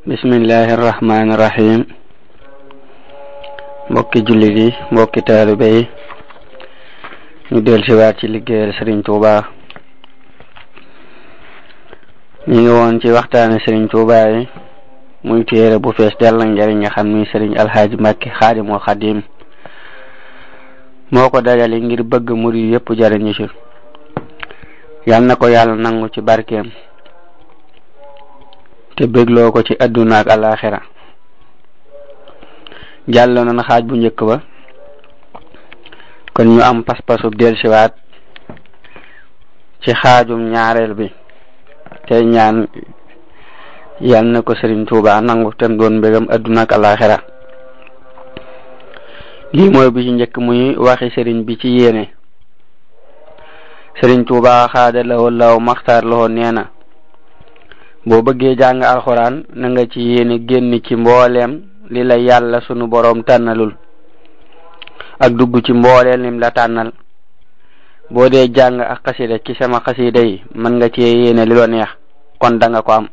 bismillahi irrahmani irrahim mbokki jullit yi mbokki taalibe yi ñu del siwaat ci liggéeyal Sëriñ Tuuba ñu ngi woon ci waxtaane Sëriñ Tuuba yi muy téere bu fees dell njariñ nga xam ni Sëriñ Alxaaji Mbàkke Xaadimul Xaadim moo ko dajale ngir bëgg murid yépp jariñu ci yal na ko yàlla nangu ci barkeem te bégloo ko ci adduna ak alaxira jàll na xaaj bu njëkk ba kon ñu am pas-pasu delsiwaat ci xaajum ñaareel bi te ñaan yal na ko Sëriñ Tuuba nangu tem doon mbégam adduna ak alaxira lii mooy bi ci njëkk muy waxi sëriñ bi ci yéene Sëriñ Tuuba xaada lawo law maxtaar lawo nee na boo bëggee jàng alxuraan na nga ci yéene génn ci mbooleem li la yàlla sunu boroom tànnalul ak dugg ci mbooleem lim la tànnal boo dee jàng ak xasida ci sama xasida yi mën nga ci yéene li lo neex kon da nga ko am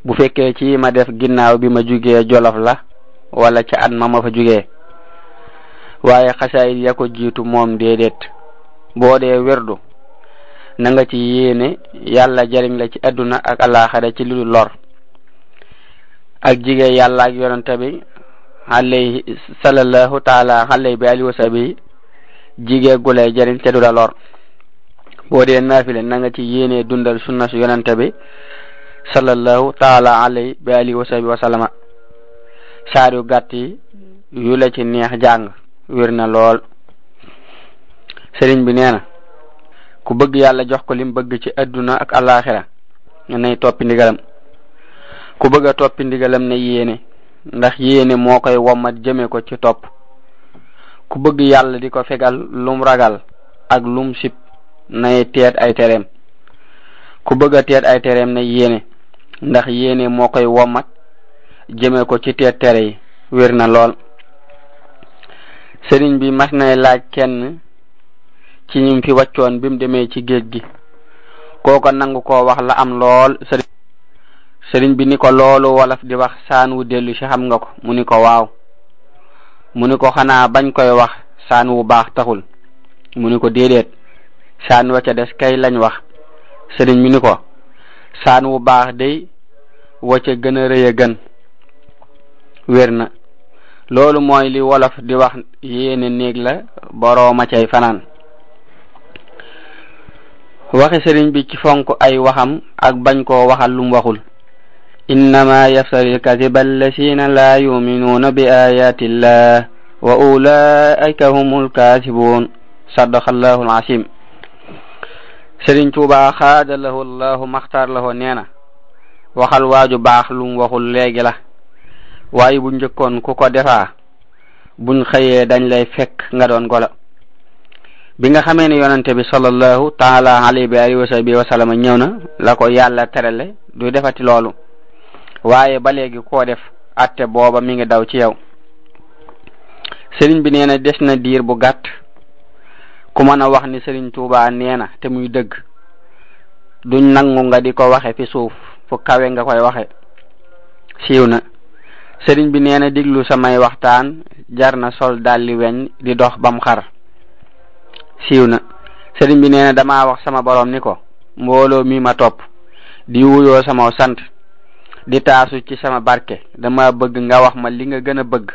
bu fekkee ci ma def ginnaaw bi ma jugee Jolof la wala ci at ma fa jugee waaye xasaayid ya ko jiitu moom déedéet boo dee werdu na nga ci yéene yàlla jariñ la ci adduna ak alaxira ci lu lor ak jigéen yàlla ak yonente bi alayhi sallallahu taala alayhi bi alihi wa sahbi jigéen gu lay jariñ te du la lor boo dee naafile na nga ci yéene dundal sunna su yonente bi sallallahu taala alayhi bi alihi wa sahbi wa sallama saar yu gàtt yi yu la ci neex jàng wér na lool sëriñ bi nee na ku bëgg yàlla jox ko lim bëgg ci adduna ak alaxira nay toppi ndigalam ku bëgg a toppi ndigalam ne yéene ndax yéene moo koy wommat jëme ko ci topp ku bëgg yàlla di ko fegal lum ragal ak lum sib nay teet ay tereem ku bëgg a teet ay tereem ne yéene ndax yéene moo koy wommat jëme ko ci teet tere yi wér na lool sëriñ bi mas nay laaj kenn ci ñim fi wàccoon bi mu demee ci géej gi kooko nangu koo wax la am lool sëriñ bi ni ko loolu wolof di wax saan wu dellu ci xam nga ko mu ni ko waaw mu ni ko xanaa bañ koy wax saan wu baax taxul mu ni ko déedéet saan wa ca des kay lañ wax sëriñ bi ni ko saan wu baax day wa ca gën a rëy a gën wér na loolu mooy li wolof di wax yéene néeg la borooma cay fanaan waxi sëriñ bi ci fonk ay waxam ak bañ koo waxal lum waxul innama yaftari alkaziba allasina la yuminuuna bi ayati llah wa ulaika humul kasibun sadaqallahu alasim Sëriñ Tuuba xaada lahu allahu maxtaar lahu nee na waxal waaju baax lum waxul léegi la waaye bu njëkkoon ku ko defaa buñ xëyee dañ lay fekk nga doon golo bi nga xamee ne yonente bi sallallahu taala alayhi bi alihi wa sahbihi wa sallam ñëw na la ko yàlla terale du defati loolu waaye ba léegi koo def atte booba mi ngi daw ci yow sëriñ bi nee na des na diir bu gàtt ku mën a wax ni Sëriñ Tuuba nee na te muy dëgg duñ nangu nga di ko waxe fi suuf fu kawe nga koy waxe siiw na sëriñ bi nee na diglu samay waxtaan jar na sol dalli weñ di dox bam xar siiw na sëriñ bi nee na damaa wax sama borom ni ko mbooloo mi ma topp di wuyoo sama sant di taasu ci sama barke dama bëgg nga wax ma li nga gën a bëgg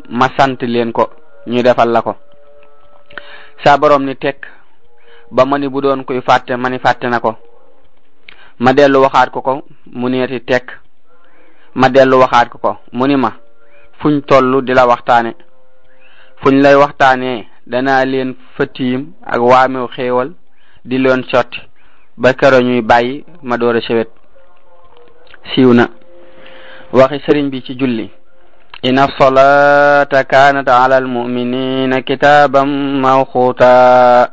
ma sant leen ko ñu defal la ko sa borom ni tekk ba ma ni bu doon koy fàtte ma ni fàtte na ko ma dellu waxaat ko mu neeti tekk ma dellu waxaat ko mu ni ma fuñ tollu di la waxtaane fuñ lay waxtaanee danaa leen fëtiim ak waamew xéewal di leen sotti ba kero ñuy bàyyi ma door a sewet siiw na waxi sëriñ bi ci julli inna salata kanat ala al muminina kitaban mawquta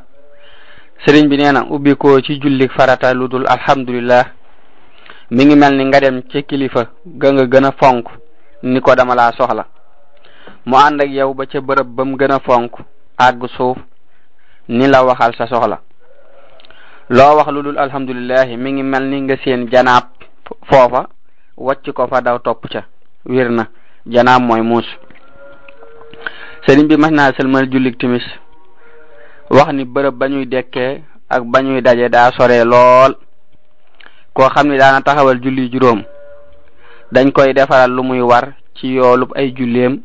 sëriñ bi nee na ubbi ko ci julli farata lu dul alhamdulillah mi ngi mel ni nga dem ci kilifa ga nga gën a fonk ni ko dama laa soxla mu ànd ak yow ba ca bërëb ba mu gën a fonk àgg suuf ni la waxal sa soxla loo wax lu dul alhamdulillah mi ngi mel ni nga seen janaab foofa wàcc ko fa daw topp ca wér na. janaab mooy muus. sëriñ bi mas naa sëlmal jullik timis wax ni bërëb ba ñuy dekkee ak ba ñuy daje daa sore lool. koo xam ni daana taxawal julli juróom dañ koy defaral lu muy war ci yoolub ay julleem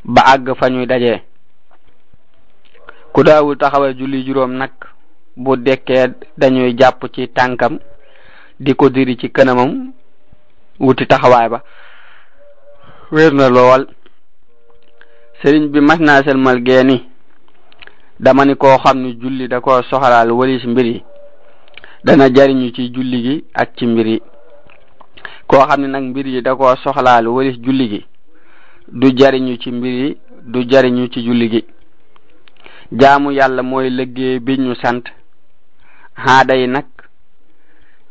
ba àgg fa ñuy daje. ku daawul taxawal julli juróom nag bu dekkee dañuy jàpp ci tànkam di ko diri ci kanamam wuti taxawaay ba wér na lool. sëriñ bi mas naa selmal geeni dama ni koo xam ni julli da ko soxlaal walis mbir yi dana jariñu ci julli gi ak ci mbir yi. koo xam ne nag mbir yi da ko soxlaal walis julli gi du jariñu ci mbir yi du jariñu ci julli gi. jaamu yàlla mooy liggéey bi ñu sant haada yi nag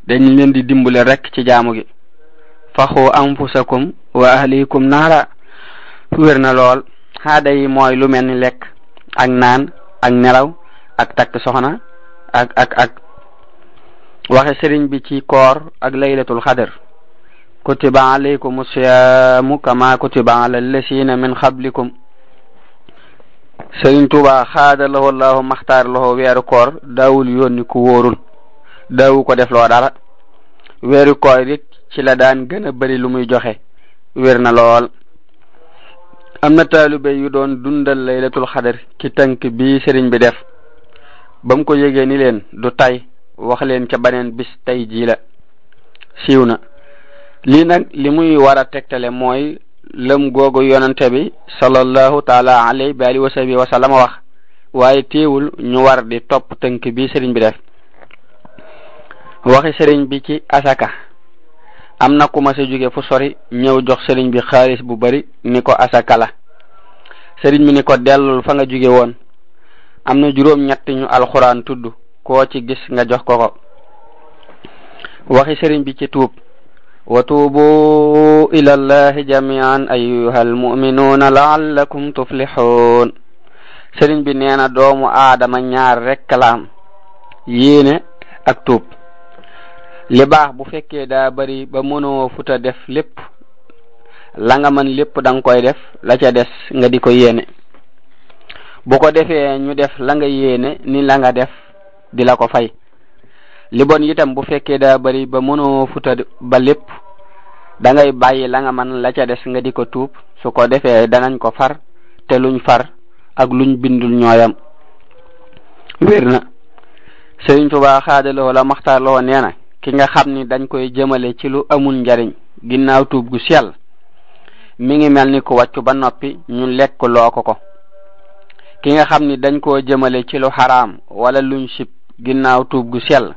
dañ leen di dimbale rek ci jaamu gi. faxu anfusakum wa ahlikum naara wér na lool. haada yi mooy lu mel ni lekk ak naan ak nelaw ak takk soxna ak waxe sëriñ bi ci koor ak laylatul xadr kutiba alaykum siyaamu kama kutiba ala lasina min qablikum. sëriñ Tuuba xaada lahu llahu maxtaar lahu weeru koor daawul yónni ku wóorul daawu ko def loo dara. weeru koor it ci la daan gën a bari lu muy joxe wér na lool. am na taalibe yu doon dundal laylatul xadr ci tënk bi sëriñ bi def ba mu ko yégee ni leen du tay wax leen ca beneen bis tey jii la siiw na. lii nag li muy war a tegtale mooy lëm googu yonante bi sallallahu taala alayhi wa alihi wa sahbihi wa sallam wax waaye teewul ñu war di topp tënk bi sëriñ bi def. waxi sëriñ bi ci asaka am na ku ma sa jóge fu sori ñëw jox sëriñ bi xaalis bu bari ni ko asaka la. sëriñ bi ni ko dellul fa nga jóge woon am na juróom-ñett ñu alxuraan tudd koo ci gis nga jox ko ko. waxi sëriñ bi ci tuub wa tuubu ila allahi jamian ayyuha almuminuuna laallakum tuflixuun. sëriñ bi nee na doomu aadama ñaar rekk la am yéene ak tuub. li baax bu fekkee daa bari ba mënoo futa def lépp la nga mën lépp danga koy def la ca des nga di ko yéene. bu ko defee ñu def la nga yéene ni la nga def di la ko fay. li bon itam bu fekkee daa bari ba mënoo futa ba lépp da ngay bàyyi la nga mën la ca des nga di ko tuub su ko defee danañ ko far te luñ far ak luñ bindul ñooyam wér na. Sëriñ Tuubaa xaadaloo la maxtaarloo nee na ki nga xam ni dañ koy jëmale ci lu amul njariñ ginnaaw tuub gu sell mi ngi mel ni ku wàccu ba noppi ñu lekk loo ko. ki nga xam ni dañ koo jëmale ci lu xaraam wala luñ sib ginnaaw tuub gu sell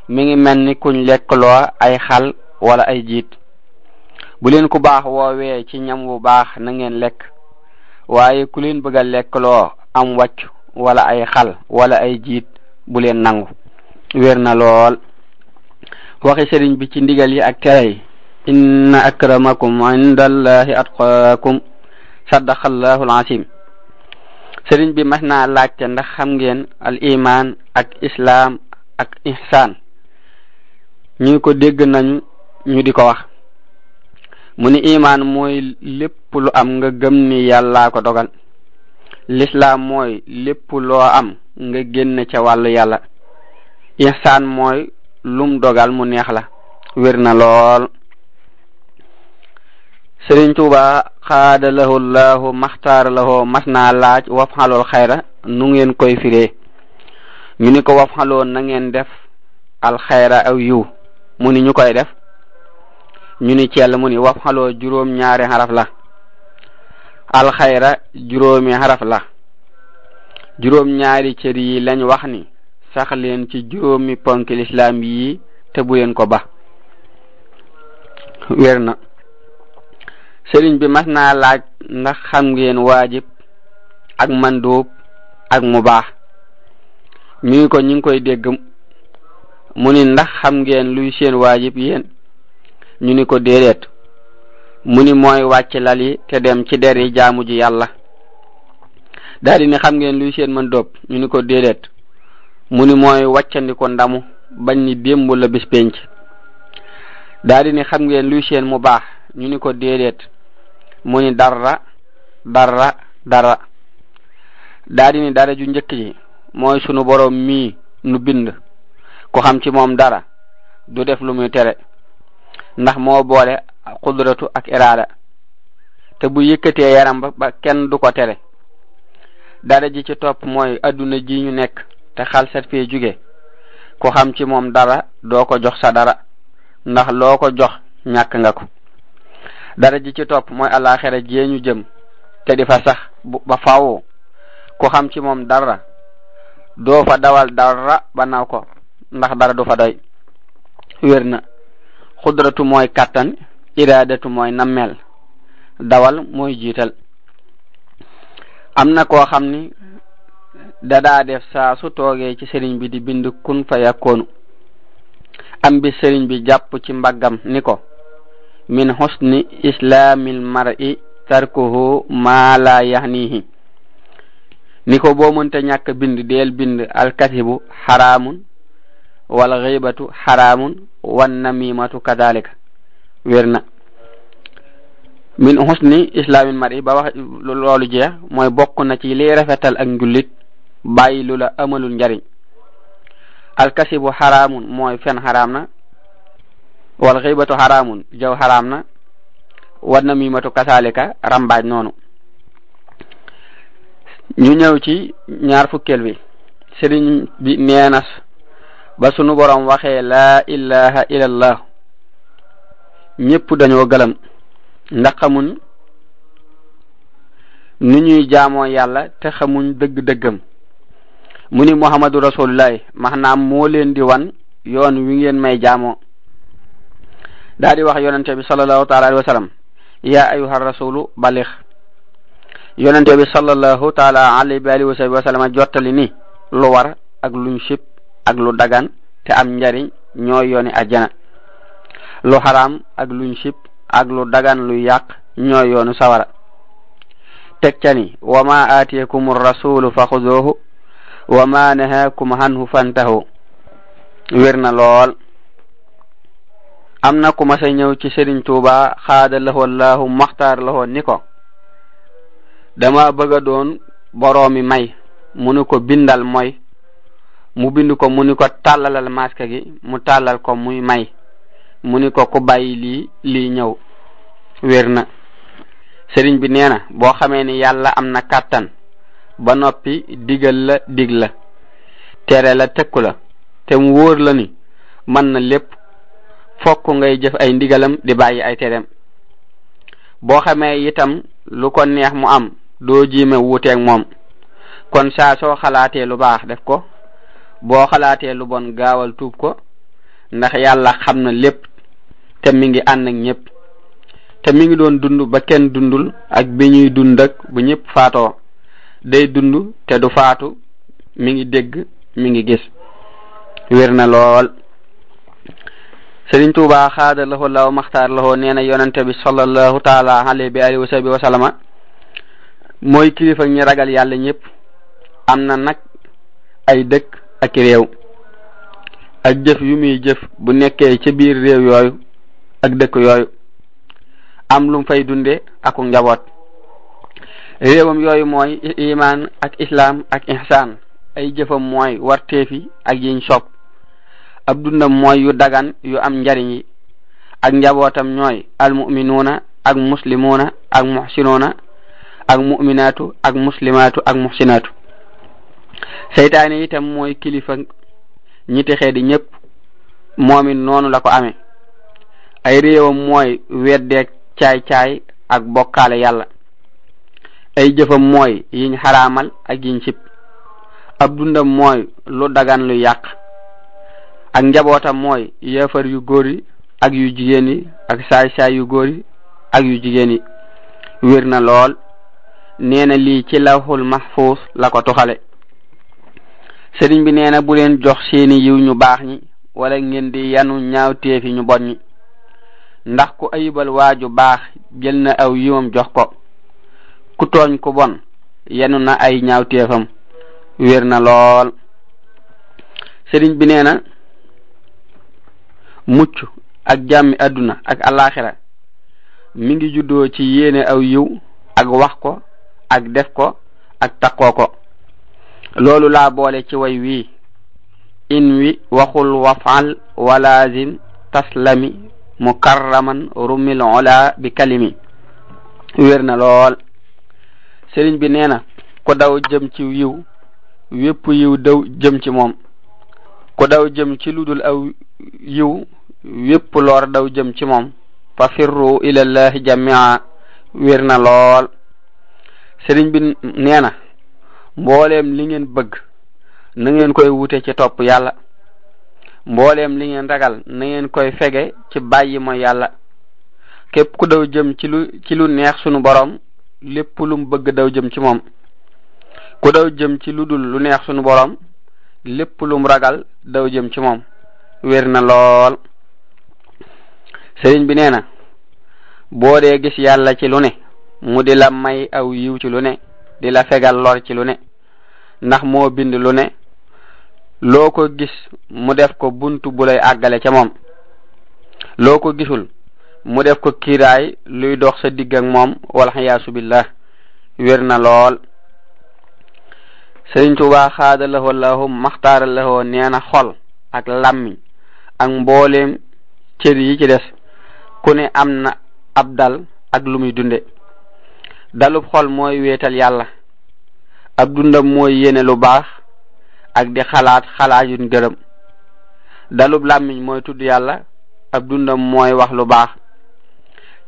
mi ngi mel ni kuñ lekk loo ay xal wala ay jiit. bu leen ku baax woowee ci ñam wu baax na ngeen lekk waaye ku leen bëgg a lekk loo am wàcc wala ay xal wala ay jiit bu leen nangu wér na lool. waxi sëriñ bi ci ndigal yi ak tere yi inna akramakum indallahi atqaakum sadaqallahu al-asim. sëriñ bi mas naa laajte ndax xam ngeen al iman ak islam ak ihsan ñu ko dégg nañu ñu di ko wax. mu ni iman mooy lépp lu am nga gëm ni yàllaa ko dogal. l'islam mooy lépp loo am nga génn ca wàllu yàlla. ihsan mooy lum dogal mu neex la wér na lool. Sëriñ Tuuba xaada lahu llahu maxtaar lahu mas naa laaj wafxalool xayra nu ngeen koy firee ñu ni ko wafxaloon na ngeen def alxayra aw yiw mu ni ñu koy def ñu ni cell mu ni wafxaloo juróom ñaari xaraf la alxayra juróomi xaraf la. juróom ñaari cër yi lañ wax ni sax leen ci juróomi ponk lislaam yi te bu leen ko ba wér na. sëriñ bi mas naa laaj ndax xam ngeen waajib ak mandóob ak mu baax ñu ngi ko ñu ngi koy dégg mu ni ndax xam ngeen luy seen waajib yéen ñu ni ko déedéet mu ni mooy wàcc lal yi te dem ci der yi jaamu ji yàlla. daal di ni xam ngeen luy seen mandóob ñu ni ko déedéet mu ni mooy wàccandi ko ndamu bañ ni démb la bis penc. daa di ni xam ngeen luy seen mu baax ñu ni ko déedéet mu ni dara daa di ni dara ju njëkk ji mooy sunu borom mii nu bind ku xam ci moom dara du def lu muy tere ndax moo boole qudratu ak iraada te bu yëkkatee yaram ba kenn du ko tere. dara ji ci topp mooy adduna ji ñu nekk te xalsat fee jóge ku xam ci moom dara doo ko jox sa dara ndax loo ko jox ñàkk nga ko. dara ji ci topp mooy alaxira jee ñu jëm te di fa sax ba faaw ku xam ci moom dara doo fa dawal dara ba naw ko ndax dara du fa doy. wér na xudratu mooy kàttan, iraadatu mooy nammeel, dawal mooy jiital. am na koo xam ni dadaa def saa su toogee ci sëriñ bi di bind kun fa yakkoonu am bi sëriñ bi jàpp ci mbaggam ni ko min husni islaamil mar'i tarkuhu ma la yahnihi ni ko boo mënta ñàkk bind deel bind alkasibu xaraamun wal ghibatu xaraamun wan namimatu kadalika. wér na min husni islaamil mar'i ba wax loolu jeex mooy bokk na ci liy rafetal ak njullit bàyyi lu la amalul njariñ. alkasibu xaraamun mooy fen xaraam na, wal ghibatu xaraamun jaw xaraam na, wan namimatu kadalika rambaaj noonu. ñu ñëw ci ñaar fukkeel bi. sëriñ bi neenas ba sunu borom waxee laa ilaha illallah ñépp dañoo gëlam ndax xamuñ nu ñuy jaamoo yàlla te xamuñ dëgg-dëggam. mu ni muhammadu rasulullahi maanaam moo leen di wan yoon wi ngeen may jaamoo. daa di wax yonente bi sallallahu taala alayhi wa sallam yaa ayuha rasulu balix. yonente bi sallallahu taala alayhi wa sallam jottali ni lu war ak luñ sib ak lu dagan te am njariñ ñooy yooni ajjana, lu xaraam ak luñ sib ak lu dagan lu yàq ñooy yoonu sawara. teg ca ni wa ma aatiyakum rasulu fa xuduhu wa ma nahaakum anhu fantahu. wér na lool. am na ku ma sa ñëw ci Sëriñ Tuuba xaada lahu llahu maxtaar lahu ni ko dama bëgg a doon boroomi may mu ni ko bindal mooy mu bind ko mu ni ko tàllalal maska gi mu tàllal ko muy may mu ni ko ku bàyyi lii ñëw. wér na. sëriñ bi nee na boo xamee ni yàlla am na kàttan ba noppi digal la dig la, tere la tëkku la, te mu wóor la ni mën na lépp, fokk ngay jëf ay ndigalam di bàyyi ay tereem. boo xamee itam lu ko neex mu am doo jiime wuuteeg moom, kon saa soo xalaatee lu baax def ko, boo xalaatee lu bon gaawal tuub ko, ndax yàlla xam na lépp te mi ngi ànd ak ñépp, te mi ngi doon dund ba kenn dundul ak bi ñuy dund ak bu ñépp faatoo. day dund te du faatu, mi ngi dégg mi ngi gis. wér na lool. Sëriñ Tuubaa xaada lahu law maxtaar lahu nee na yonente bi sallallahu taala alayhi wa sallama mooy kilifa ñi ragal yàlla ñëpp. am na nag ay dëkk ak réew ak jëf yu muy jëf bu nekkee ci biir réew yooyu ak dëkk yooyu, am lum fay dunde aku njaboot. réewam yooyu mooy iman ak islam ak ihsaan. ay jëfam mooy warteefi ak yiñ sopp. ab dundam mooy yu dagan yu am njariñ yi. ak njabootam ñooy almuminuuna ak muslimuuna ak muhsinuuna ak muminaatu ak muslimaatu ak muhsinaatu. seytaane itam mooy kilifa ñi texee di ñëpp, moom it noonu la ko amee. ay réewam mooy weddeeg caay-caay ak bokkaale yàlla. ay jëfam mooy yiñ xaraamal ak yiñ sib. ab dundam mooy lu dagan lu yàq. ak njabootam mooy yéefar yu góor yi ak yu jigéen yi ak saay-saay yu góor yi ak yu jigéen yi. wér na lool. nee na lii ci lawhul mahfuus la ko tuxale. sëriñ bi nee na bu leen jox seeni yiw ñu baax ñi wala ngeen di yanu ñaawteefi ñu bon ñi, ndax ku ayibal waaju baax jël na aw yiwam jox ko, ku tooñ ku bon yenu na ay ñaawteefam. wér na lool. sëriñ bi nee na mucc ak jàmmi àdduna ak alaxira mi ngi juddoo ci yéene aw yiw ak wax ko ak def ko ak takkoo ko loolu laa boole ci way wii in wi waxul wafal walazim taslami mukarraman rumil ola bi kalimi wér na lool sëriñ bi nee na ku daw jëm ci yiw wépp yiw daw jëm ci moom ku daw jëm ci ludul aw yiw wépp lor daw jëm ci moom fa firru ilallahi jamia wér na lool sëriñ bi nee na mbooleem li ngeen bëgg na ngeen koy wute ci topp yàlla mbooleem li ngeen ragal na ngeen koy fege ci bàyyi mooy yàlla képp ku daw jëm ci lu neex sunu borom lépp lu mu bëgg daw jëm ci moom ku daw jëm ci lu dul lu neex sunu borom lépp lu mu ragal daw jëm ci moom wér na lool sëriñ bi nee na boo dee gis yàlla ci lu ne mu di la may aw yiw ci lu ne di la fegal lor ci lu ne ndax moo bind lu ne loo ko gis mu def ko buntu bu lay àggale ca moom loo ko gisul mu def ko kiiraay luy dox sa digg ak moom wal xiyaasu billah wér na lool Sëriñ Tuubaa xaada lahoo lahu maxtaara lahoo nee na xol ak làmmiñ ak mbooleem cër yi ci des ku ne am na ab dal ak lu muy dunde dalub xol mooy wéetal yàlla ab dundam mooy yéene lu baax ak di xalaat yu gërëm dalub làmmiñ mooy tudd yàlla ab dundam mooy wax lu baax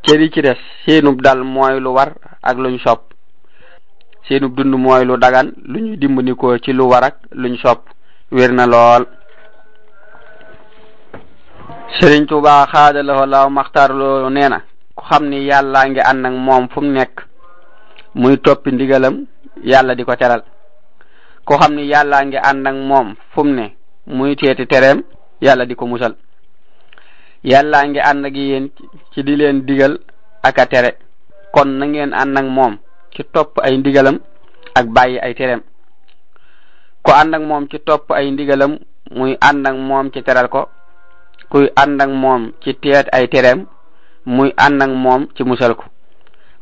cër yi ci des seenub dal mooy lu war ak luñ sopp seenub dund mooy lu dagan lu ñuy dimbandikoo ci lu war ak luñ sopp wér na lool Sëriñ Tuubaa xaada lahoo laaw maxtaar loolu nee na ku xam ni yàllaa ngi ànd ak moom fu mu nekk muy toppi ndigalam yàlla di ko teral ku xam ni yàllaa ngi ànd ak moom fu mu ne muy teeti tereem yàlla di ko musal yàllaa ngi ànd ak yéen ci di leen digal ak a tere kon na ngeen ànd ak moom ci topp ay ndigalam ak bàyyi ay tereem ku ànd ak moom ci topp ay ndigalam muy ànd ak moom ci teral ko kuy ànd ak moom ci teet ay tereem muy ànd ak moom ci musal ko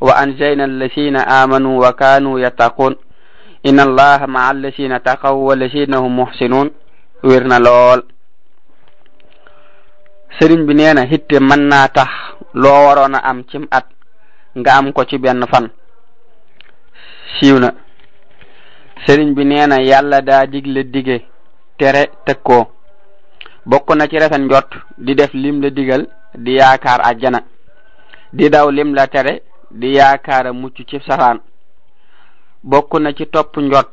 wa anjayna allasina amanu wa kanu yattaqun inna allaha maa allasina taqaw wa lasina hum muhsinun wér na lool sëriñ bi nee na hitte mën naa tax loo waroon a am cim at nga am ko ci benn fan siiw na sëriñ bi nee na yàlla daa digle dige tere teg ko bokk na ci rafet njot di def lim la digal di yaakaar àjjana di daw lim la tere di yaakaara mucc ci safaan bokk na ci topp njot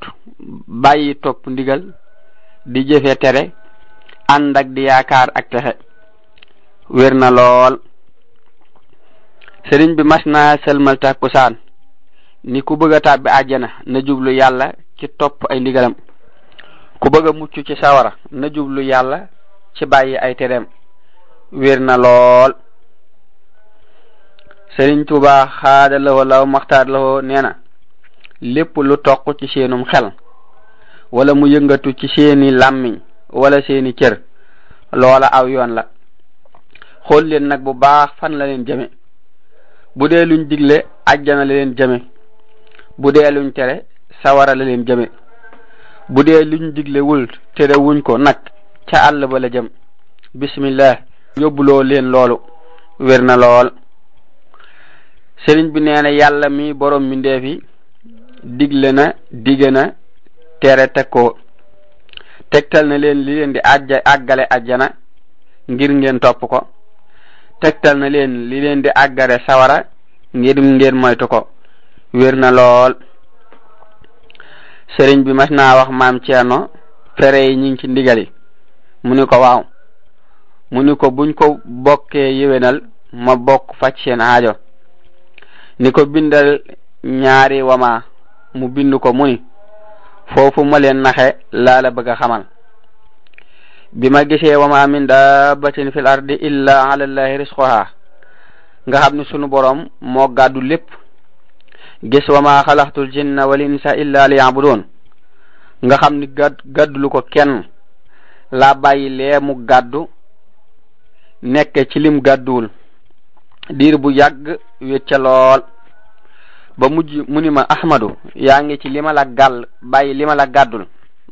bàyyi topp ndigal di jëfe tere ànd ak di yaakaar ak texe wér na lool sëriñ bi mas naa sëlmal takkusaan ni ku bëgg a tàbbi àjjana na jublu yàlla ci topp ay ndigalam ku bëgg a mucc ci sawara na jublu yàlla ci bàyyi ay tereem wér na lool Sëriñ Tuubaa xaada lahoo law maxtaar lahoo nee na lépp lu toq ci seenum xel wala mu yëngatu ci seeni làmmiñ wala seeni cër loola aw yoon la xool leen nag bu baax fan la leen jëme bu dee luñ digle àjjana la leen jëme bu dee luñ tere sawara la leen jëme bu dee luñ digle wul tere wuñ ko nag ca àll ba la jëm bismillah yóbbuloo leen loolu wér na lool sëriñ bi nee na yàlla mi borom mbindeef yi digle na dige na tere teg ko tegtal na leen li leen di àggale àjjana ngir ngeen topp ko tegtal na leen li leen di àggale sawara ngir ngeen moytu ko wér na lool sëriñ bi mas naa wax maam Ceerno fere yi ñu ngi ci ndigali mu ni ko waaw mu ni ko buñ ko bokkee yéwénal ma bokk faj seen aajo ni ko bindal ñaari wama mu bind ko mu ni foofu ma leen naxe laa la bëgg a xamal bi ma gisee wama min dabbatin fil ardi illa ala llahi risquha nga xam ni sunu borom moo gàddu lépp gis wama xalaxtul jinna wal insa illa liya'budun nga xam ni gàddulu ko kenn laa bàyyi lee mu gàddu nekk ci lim gàdduwul diir bu yàgg wét ca lool ba mujj mu ni ma Ahmadu yaa ngi ci li ma la gàll bàyyi li ma la gàddul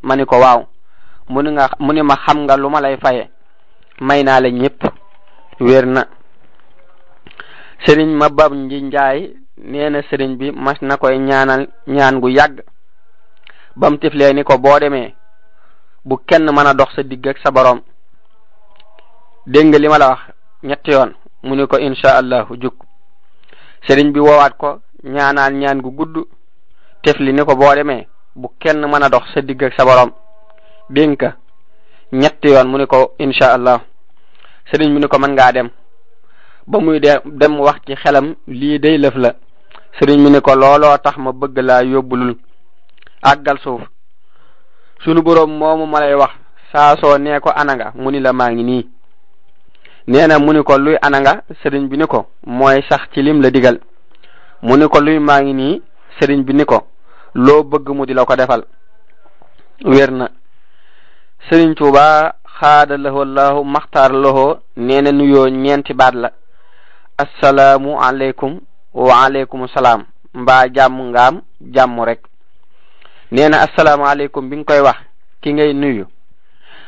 ma ni ko waaw mu ni ma xam nga lu ma lay faye may naa la ñépp wér na. sëriñ ma bab nji njaay nee na sëriñ bi mas na koy ñaanal ñaan gu yàgg bam tiflee ni ko boo demee bu kenn mën a dox sa digg ak sa borom dégg nga li ma la wax ñetti yoon mu ni ko insha allahu jug sëriñ bi woowaat ko ñaanaan ñaan gu gudd tifli ni ko boo demee bu kenn mën a dox sa digg ak sa borom dégg nga ñetti yoon mu ni ko insha allah sëriñ bi ni ko mën ngaa dem ba muy dem wax ci xelam lii day lëf la sëriñ bi ni ko looloo tax ma bëgg laa yóbbulul àggal suuf sunu boroom moomu ma lay wax saa soo nee ko ananga mu ni la maa ngi nii nee na mu ni ko luy ananga sëriñ bi ni ko mooy sax ci lim la digal mu ni ko luy maa ngi nii sëriñ bi ni ko loo bëgg mu di la ko defal wér na. sëriñ Tuuba xaada lahu allahu maxtaar lahu nee na nuyoo ñeenti baat la assalaamu aleykum wa aleykum salaam mbaa jàmm ngaam jàmm rek nee na assalaamu aleykum bi nga koy wax ki ngay nuyu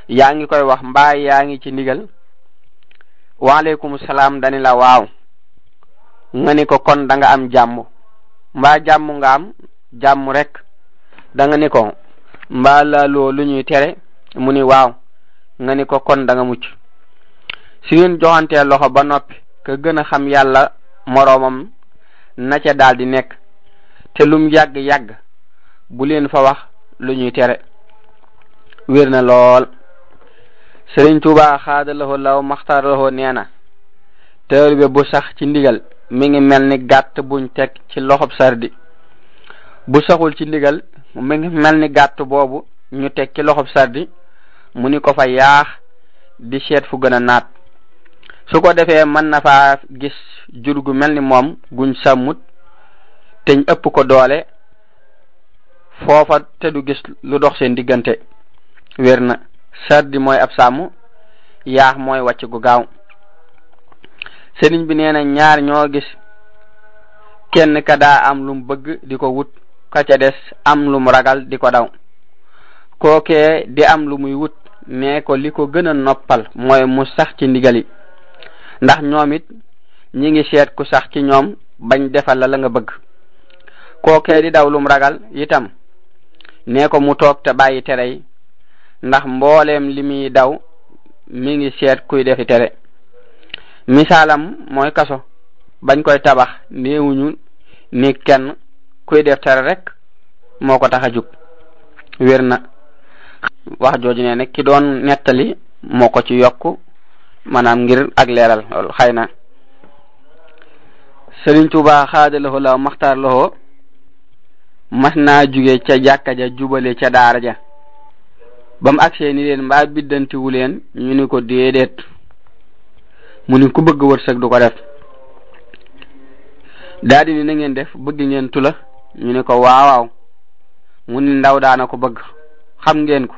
yaa ngi koy wax mbaa yaa ngi ci ndigal wa aleykum salaam dani la waaw nga ni ko kon da nga am jàmm mbaa jàmm ngaam jàmm rek da nga ni ko mbaa laaloo lu ñuy tere mu ni waaw nga ni ko kon da nga mucc. si ngeen joxantee loxo ba noppi ka gën a xam yàlla moroomam na ca daal di nekk te lum yàgg-yàgg bu leen fa wax lu ñuy tere wér na lool. Sëriñ Tuubaa xaada lahu law maxtaar lahu nee na taalibe bu sax ci ndigal mi ngi mel ni gàtt buñ teg ci loxob sardi bu saxul ci ndigal mi ngi mel ni gàtt boobu ñu teg ci loxob sardi mu ni ko fa yaax di seet fu gën a naat su ko defee mën na faa gis jur gu mel ni moom guñ sàmmut teñ ëpp ko doole foofa te du gis lu dox seen diggante wér na. sardi mooy ab sàmm yaax mooy wàcc gu gaaw. sëriñ bi nee na ñaar ñoo gis kenn ka daa am lum bëgg di ko wut ka ca des am lum ragal di ko daw kookee di am lu muy wut nee ko li ko gën a noppal mooy mu sax ci ndigali ndax ñoom it ñi ngi seet ku sax ci ñoom bañ defal la nga bëgg kookee di daw lum ragal itam nee ko mu toog te bàyyi tere yi ndax mbooleem li muy daw mi ngi seet kuy defi tere. misaalam mooy kaso bañ koy tabax néewuñu ni kenn kuy def tere rek moo ko tax a jug wér na. wax jooju ne nag ki doon nettali moo ko ci yokk maanaam ngir ak leeral loolu xëy na. Sëriñ Tuubaa xaada lahu la maxtaar lahu mas naa jóge ca jàkka ja jubale ca daara ja bam agsee ni leen mbaa biddantiwu leen ñu ni ko déedéet mu ni ku bëgg wërsëg du ko def daal di ni na ngeen def bëgg ngeen tula ñu ni ko waawaaw mu ni ndaw daana ko bëgg xam ngeen ko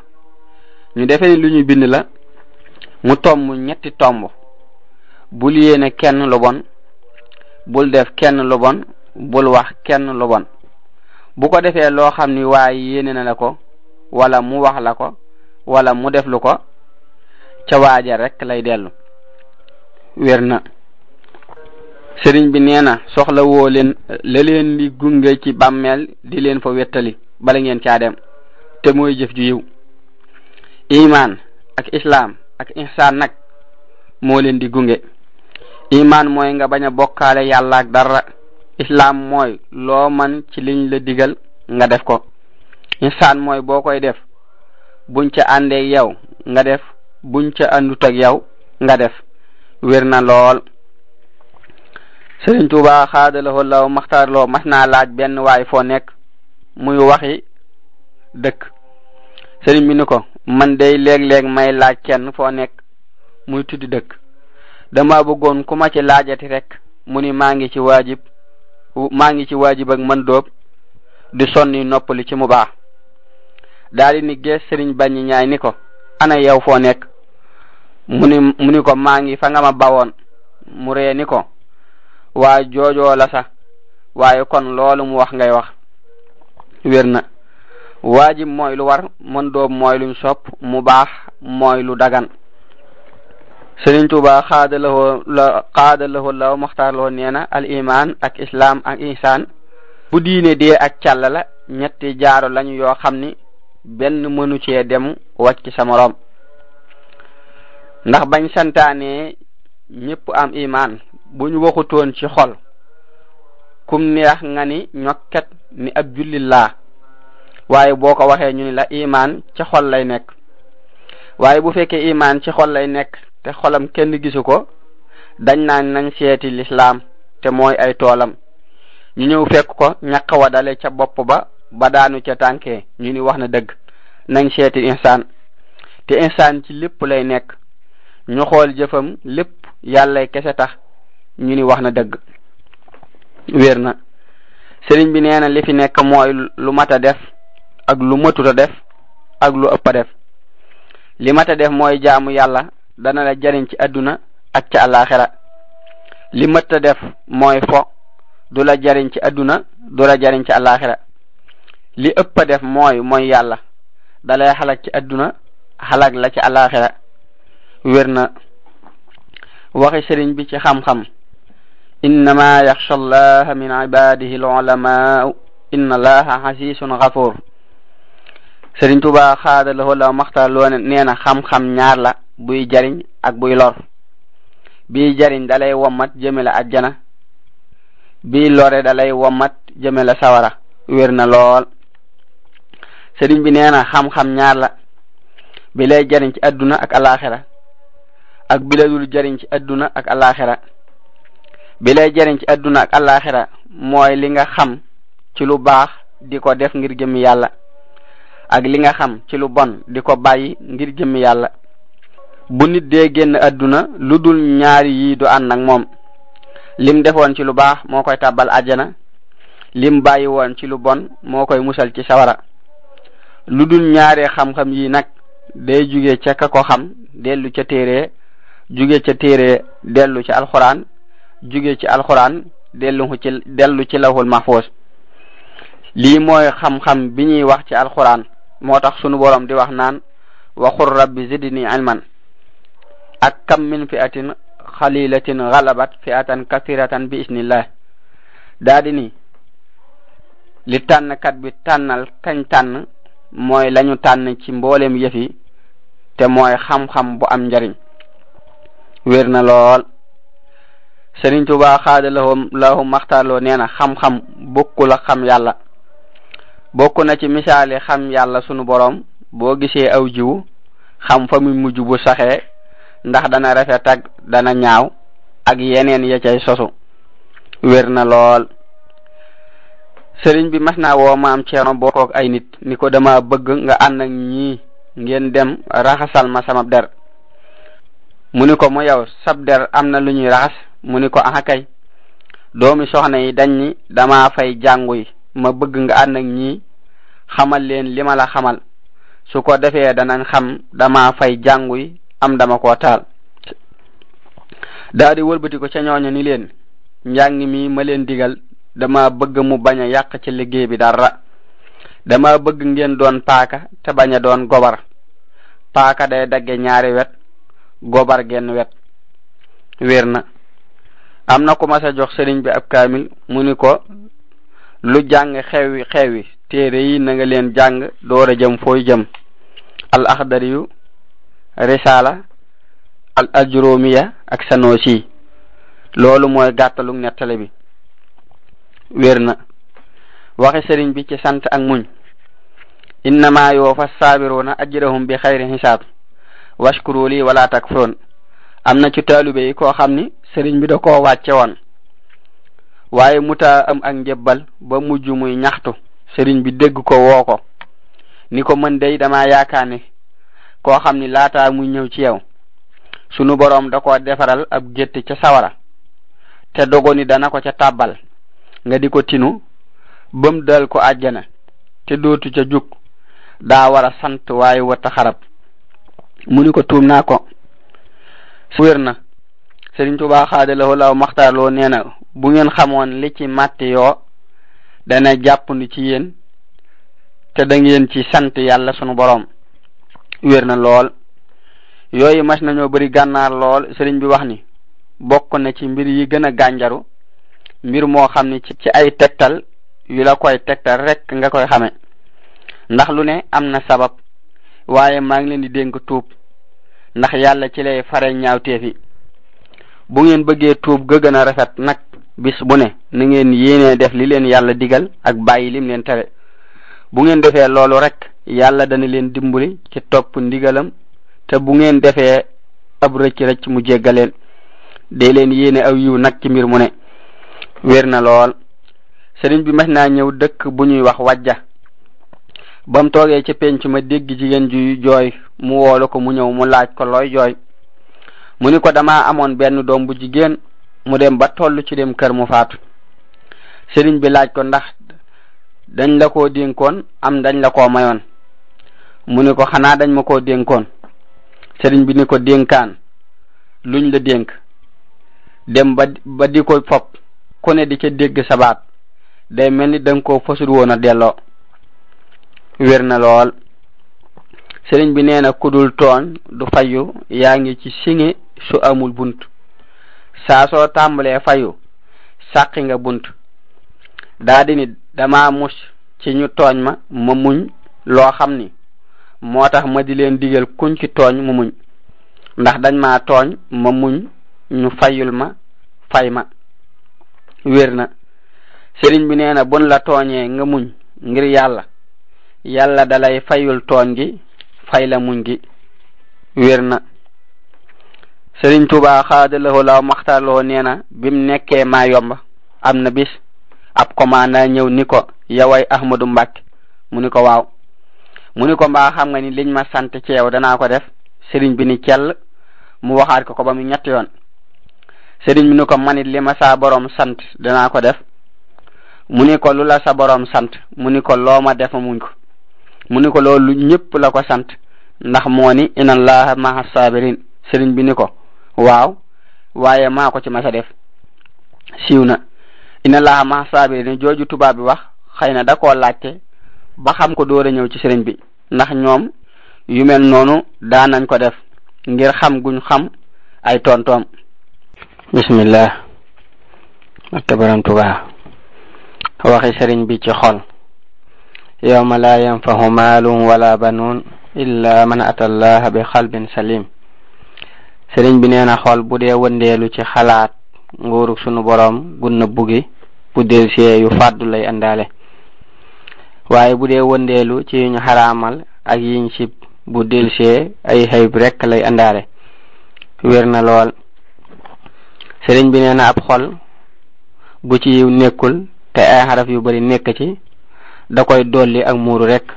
ñu defe ni lu ñu bind la mu tomb ñetti tomb bul yéene kenn lu bon bul def kenn lu bon bul wax kenn lu bon bu ko defee loo xam ni waaye yéene na la ko wala mu wax la ko wala mu def lu ko ca waaja rek lay dellu wér na. sëriñ bi nee na soxla woo leen la leen di gunge ci bàmmeel di leen fa wettali bala ngeen caa dem te mooy jëf ju yiw. iman ak islam ak ihsaan nag moo leen di gunge. iman mooy nga bañ a bokkaale yàlla ak dara. islam mooy loo man ci liñ la digal nga def ko. ihsaan mooy boo koy def buñ ca àndeeg yow nga def buñ ca àndut ak yow nga def wér na lool. Sëriñ Tuubaa xaadalawoo law maxtaar loo mas naa laaj benn waay foo nekk muy waxi dëkk. sëriñ bi ni ko man day léeg-léeg may laaj kenn foo nekk muy tuddi dëkk dama bëggoon ku ma ci laajati rek mu ni maa ngi ci waajib ak man dóob di sonni noppali ci mu baax. daal di ni gees sëriñ bañi ñaay ni ko ana yow foo nekk mu ni ko maa ngi fa nga ma bawoon. mu ree ni ko waa joojoo la sax waaye kon loolu mu wax ngay wax wér na. waajib mooy lu war, mën doob mooy luñ sopp, mu baax mooy lu dagan. Sëriñ Tuuba xaadalawoo law maxtaar loo nee na al iman ak islam ak ihsaan bu diine dee ak càll la ñetti jaaro lañu yoo xam ni benn mënu cee dem wàcc sa moroom. ndax bañ santaane ñépp am iman buñ waxutoon ci xol kum neex nga ni ñokket ni ab jullit laa, waaye boo ko waxee ñu ni la iman ci xol lay nekk. waaye bu fekkee iman ci xol lay nekk te xolam kenn gisu ko, dañ naan nañ seeti lislaam te mooy ay toolam. ñu ñëw fekk ko ñaq wa dale ca bopp ba daanu ca tànkee ñu ni wax na dëgg. nañ seeti insaan te insaan ci lépp lay nekk. ñu xool jëfam lépp yàlla kese tax ñu ni wax na dëgg. wér na. sëriñ bi nee na li fi nekk mooy lu mat a def ak lu matut a def ak lu ëpp a def. li mat a def mooy jaamu yàlla dana la jariñ ci àdduna ak ci àllaaxira. li mat a def mooy fo du la jariñ ci àdduna du la jariñ ci àllaaxira. li ëpp a def mooy yàlla dalay xalak ci àdduna xalak la ci àllaaxira. wér na. waxi sëriñ bi ci xam-xam innama yaxsha allaha min ibadihi al-ulama inna allaha azizun ghafur. Sëriñ Tuuba xaadalawoo law maxtaar loo nee na xam-xam ñaar la, buy jariñ ak buy lor. bii jariñ dalay wommat jëme la ajjana, bii lore dalay wommat jëme la sawara. wér na lool. sëriñ bi nee na xam-xam ñaar la, bi lay jariñ ci àdduna ak alaxira ak bi la dul jariñ ci àdduna ak alaxira. bi lay jariñ ci àdduna ak alaxira mooy li nga xam ci lu baax di ko def ngir jëmmi yàlla, ak li nga xam ci lu bon di ko bàyyi ngir jëmmi yàlla. bu nit dee génn àdduna lu dul ñaari yi du ànd ak moom. lim defoon ci lu baax moo koy tàbbal àjjana, lim bàyyi woon ci lu bon moo koy musal ci sawara. lu dul ñaari xam-xam yi nag day jóge ca ka ko xam dellu ca téere, jóge ca téere dellu ci alxuraan, jóge ci alxuraan dellu ci lawhul mahfuz. lii mooy xam-xam bi ñuy wax ci alxuraan. moo tax sunu borom di wax naan waxul rabbi zidni ilman ak kam min fi'atin xalilatin galabat fi'atan kathiratan bi isnillah. daa di ni li tànnkat bi tànnal kañ tànn mooy lañu tànn ci mboolem yëf yi te mooy xam-xam bu am njariñ. wér na lool. Sëriñ Tuubaa xaadalawoo maxtaarloo nee na xam-xam bokkul ak xam yàlla. bokk na ci misaali xam yàlla sunu borom boo gisee aw jiwu xam fa muy mujj bu saxee ndax dana rafet ak dana ñaaw ak yeneen ya cay sosu. wér na lool. sëriñ bi mas naa woo maam Ceerno bokkook ay nit ni ko dama bëgg nga ànd ak ñii ngeen dem raxasal ma sama der. mu ni ko mu yow sab der am na lu ñuy raxas. mu ni ko aha kay. doomi soxna yi dañ ni dama fay jàngu yi ma bëgg nga ànd ak ñii xamal leen li ma la xamal, su ko defee danañ xam dama fay jàngu yi am dama koo taal. daa di wëlbati ko ca ñooñu ni leen njàng mi ma leen digal dama bëgg mu bañ a yàq ci liggéey bi dara. dama bëgg ngeen doon paaka te bañ a doon gobar. paaka day dagge ñaari wet, gobar genn wet. wér na. am na ku mas a jox sëriñ bi ab kaamil mu ni ko lu jàng xewi téere yi na nga leen jàng door a jëm fooy jëm. al axdariyu, risala, al ajrumiya ak sanosi. loolu mooy gàttalu nettale bi. wér na. waxi sëriñ bi ci sant ak muñ innama yuwaffa saabiruna ajrahum bi xayri xisaab washkuru li wala takfurun. am na ci taalibe yi koo xam ni sëriñ bi da koo wàcce woon waaye muta am ak njëbbal ba mujj muy ñaxtu. sëriñ bi dégg ko woo ko ni ko mën day dama yaakaar ni koo xam ni laataa muy ñëw ci yow sunu boroom da koo defaral ab gétt ca sawara te dogo ni dana ko ca tàbbal nga di ko tinu bam dal ko àjjana te dootu ca jug daa war a sant waaye wata xarab. mu ni ko tuum naa ko. wér na Sëriñ Tuubaa xaadalawoo law maxtaarloo nee na bu ngeen xamoon li ci màtt yoo dana jàppandi ci yéen te da ngeen ci sant yàlla sunu boroom. wér na lool yooyu mas nañoo bari gànnaar lool. sëriñ bi wax ni bokk na ci mbir yi gën a gànjaru mbir moo xam ni ci ay tegtal yu la koy tegtal rek nga koy xame ndax lu ne am na sabab waaye maa ngi leen di dénk tuub ndax yàlla ci lay fare ñaawteef yi. bu ngeen bëggee tuub ga gën a rafet nag bis bu ne na ngeen yéenee def li leen yàlla digal ak bàyyi lim leen tere. bu ngeen defee loolu rek yàlla dana leen dimbali ci topp ndigalam te bu ngeen defee ab rëcc mu jéggaleen. dee leen yéene aw yiw nag ci mbir mu ne. wér na lool sëriñ bi mas naa ñëw dëkk bu ñuy wax wajja bam toogee ci penc ma dégg jigéen ju jooy mu woolu ko mu ñëw mu laaj ko looy jooy mu ni ko dama amoon benn doom bu jigéen mu dem ba tollu ci dem kër mu faatu. sëriñ bi laaj ko ndax dañ la koo dénkoon am dañ la koo mayoon mu ni ko xanaa dañ ma koo dénkoon. sëriñ bi ni ko dénkaan luñ la dénk dem ba di ko fop ku ne di ca dégg sabaat day mel ni danga koo fasul woon a delloo. wér na lool sëriñ bi nee na kudul tooñ du fayu yaa ngi ci siŋe su amul bunt saa soo tàmbalee fayu sàqi nga bunt. daa di ni dama mus ci ñu tooñ ma muñ loo xam ni moo tax ma di leen digal kuñ ci tooñ mu muñ ndax dañ ma tooñ ma muñ ñu fayul ma fay ma. wér na sëriñ bi nee na bun la tooñee nga muñ ngir yàlla dalay fayul tooñ gi fay la muñ gi. wér na Sëriñ Tuubaa xaadalawoo law maxtaarloo nee na bim nekkee maa yomba am na bis ab commandant ñëw ni ko yaway Ahmadu Mbàkke mu ni ko waaw mu ni ko mbaa xam nga ni liñ ma sant ci yow danaa ko def. sëriñ bi ni cell mu waxaat ko ba mu ñetti yoon. sëriñ bi ni ko manit li ma saa boroom sant danaa ko def. mu ni ko lu la sa boroom sant mu ni ko loo ma def ma muñ ko. mu ni ko loolu ñëpp la ko sant ndax moo ni inna allaha maha sabirin. sëriñ bi ni ko waaw waaye maa ko ci masa def. siiw na inna allaha maha sabirin jooju tubaab bi wax xëy na da koo laajte ba xam ko door a ñëw ci sëriñ bi ndax ñoom yu mel noonu daanañ ko def ngir xam guñ xam ay tontoom. bismillah barke Borom Tuubaa. waxi sëriñ bi ci xol. yawma la yanfahu maalun wala banuun illa man ata allaha bi xalbin salim. sëriñ bi nee na xol bu dee wëndeelu ci xalaat nguurug sunu boroom gun na buggi bu delsee yu fàddu lay àndaale waaye bu dee wëndeelu ci ñu xaraamal ak yiñ sib bu delsee ay xëyb rekk lay àndaale. wér na lool sëriñ bi nee na ab xol bu ci yiw nekkul te ay xaraf yu bari nekk ci da koy dolli ak muuru rekk.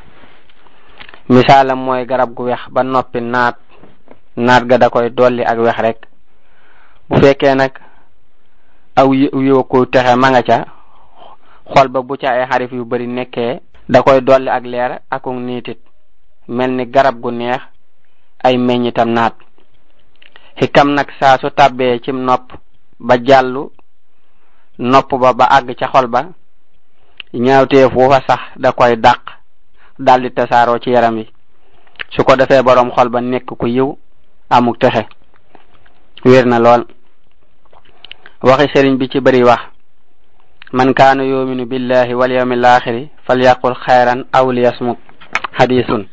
misaalam mooy garab gu wex ba noppi naat ga da koy dolli ak wex rekk. bu fekkee nag aw yokku texe ma nga ca xol ba bu ca ay xarif yu bari nekkee da koy dolli ak leer akuk niitit mel ni garab gu neex ay meññitam naat. xikam nag saa su tàbbee cim nopp ba jàllu nopp ba àgg ca xol ba ñaawteef wu fa sax da koy dàq daldi tasaaroo ci yaram yi su ko defee boroom xol ba nekk ku yiw amuk texe. wér na lool waxi sëriñ bi ci bari wax man kaana yuminu billahi wal yawmil axiri falyaqul xayran aw liyasmut. hadisun.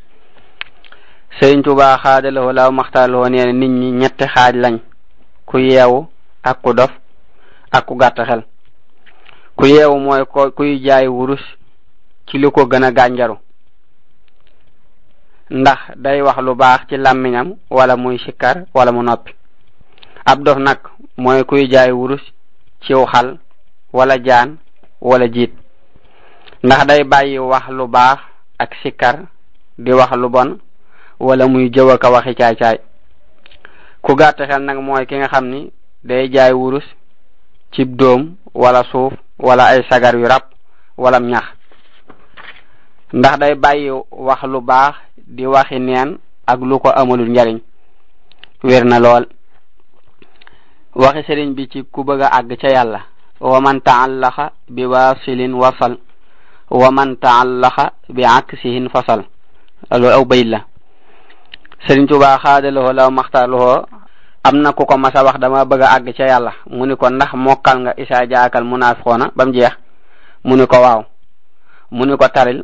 sëriñ Tuubaa xaadalawoo law maxtaarloo nee na nit ñi ñetti xaaj lañ ku yeewu ak ku dof ak ku gàtt xel. ku yeewu mooy kuy jaay wurus ci lu ko gën a gànjaru ndax day wax lu baax ci làmmiñam wala muy sikkar wala mu noppi. ab dof nag mooy kuy jaay wurus ciw xal wala jaan wala jiit ndax day bàyyi wax lu baax ak sikkar di wax lu bon wala muy jëw ak a waxi caay-caay. ku gàtt xel nag mooy ki nga xam ni day jaay wurus cib doom wala suuf wala ay sagar yu rab wala ñax ndax day bàyyi wax lu baax di waxi neen ak lu ko amalul njariñ. wér na lool waxi sëriñ bi ci ku bëgg a àgg ca yàlla wa man taallaxa bi waasilin wasal wa man taallaxa bi aksihin fasal loolu aw bayit la. Sëriñ Tuubaa xaadaloo law maxtaarloo am na ku ko mas a wax dama bëgg a àgg ca yàlla mu ni ko ndax mokkal nga isaa jaakal munaafiqoona ba mu jeex mu ni ko waaw mu ni ko taril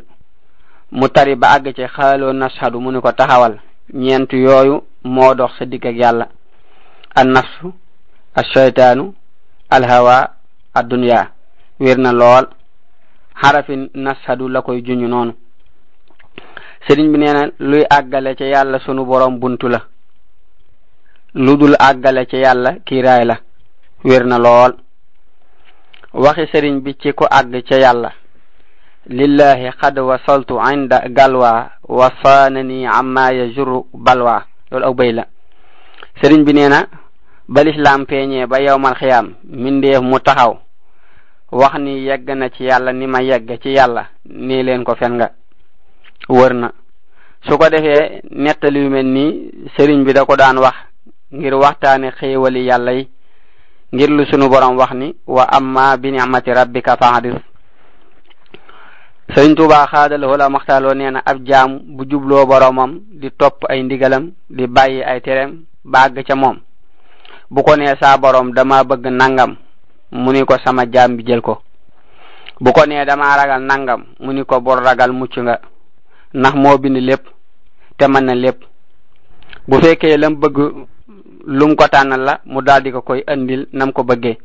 mu tari ba àgg ci xaaloo nashadu mu ni ko taxawal ñeent yooyu moo dox sa digg ak yàlla an nafsu al shaytaanu al hawa ad dunya wér na lool xarafi nashadu la koy juñu noonu. sëriñ bi nee na luy àggale ca yàlla sunu borom buntu la lu dul àggale ca yàlla kiiraay la wér na lool. waxi sëriñ bi ci ko àgg ca yàlla lillahi xad wasaltu inda galwa wa saanani amma yajuru balwa loolu aw bay la. sëriñ bi nee na ba lislaam peeñee ba yawmal xiyaam mindeef mu taxaw wax ni yegg na ci yàlla ni ma yegg ci yàlla nii leen ko fen nga wër na. su ko defee nettali yu mel nii sëriñ bi da ko daan wax ngir waxtaane xéewali yàlla yi ngir lu sunu borom wax ni wa amma bi ni'mati rabbika fahadis. sëriñ Tuubaa xaadaloo la maxtaaloo nee na ab jaam bu jubloo boromam di topp ay ndigalam di bàyyi ay tereem bàgg ca moom bu ko nee saa borom dama bëgg nangam mu ni ko sama jaam bi jël ko bu ko nee dama ragal nangam mu ni ko bor ragal mucc nga ndax moo bind lépp te mën na lépp. bu fekkee lam bëgg lum ko tànnal la mu daldi ko koy andil nam ko bëggee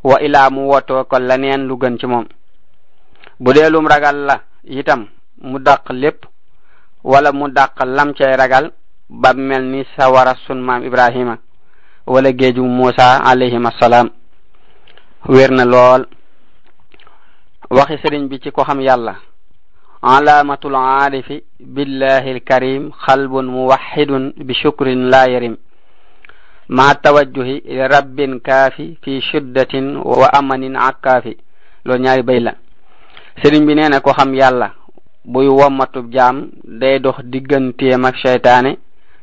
wa ilaa mu wootoo ko leneen lu gën ci moom. bu dee lum ragal la itam mu dàq lépp wala mu dàq lam cay ragal ba mel ni sawara sun maam Ibrahima wala géeju Muusa alayhim assalaam wér na lool. waxi sëriñ bi ci ko xam yàlla alaamatul aarifi billahi alkarim xalbun muwaxidun bi shukrin la yarim ma tawajjuhi rabbin kaafi fi shiddatin wa amanin akkaafi loolu ñaari bay la. sëriñ bi nee na ko xam yàlla buy wommatub jaam day dox digganteem ak seytaane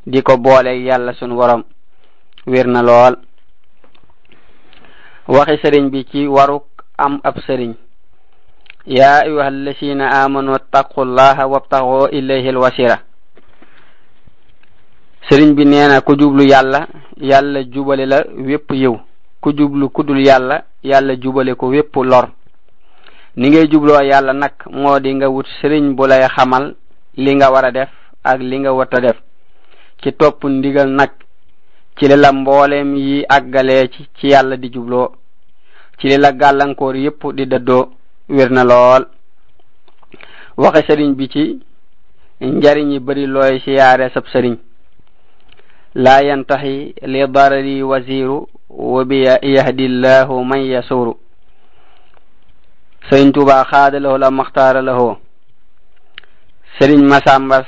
di ko boole yàlla sunu borom wér na lool. waxi sëriñ bi ci waruk am ab sëriñ yaa ayyuha allasina amanu attaqullaha wabtaxoo ilayhi alwasira. sëriñ bi nee na ku jublu yàlla yàlla jubale la wépp yiw ku jublu kudul yàlla yàlla jubale ko wépp lor. ni ngay jubloo yàlla nag moo di nga wut sëriñ bu lay xamal li nga war a def ak li nga warta def ci topp ndigal nag ci li la mbooleem yi àggalee ci yàlla di jubloo ci li la gàllankoor yépp di dëddoo wér na lool. waxe sëriñ bi ci njariñ yi bari looy siyaare sab sëriñ laa yantaxi li darari wasiru wa bi yahdillahu man yasuru. sëriñ Tuubaa xaadaloo la maxtaara lahoo sëriñ Masamba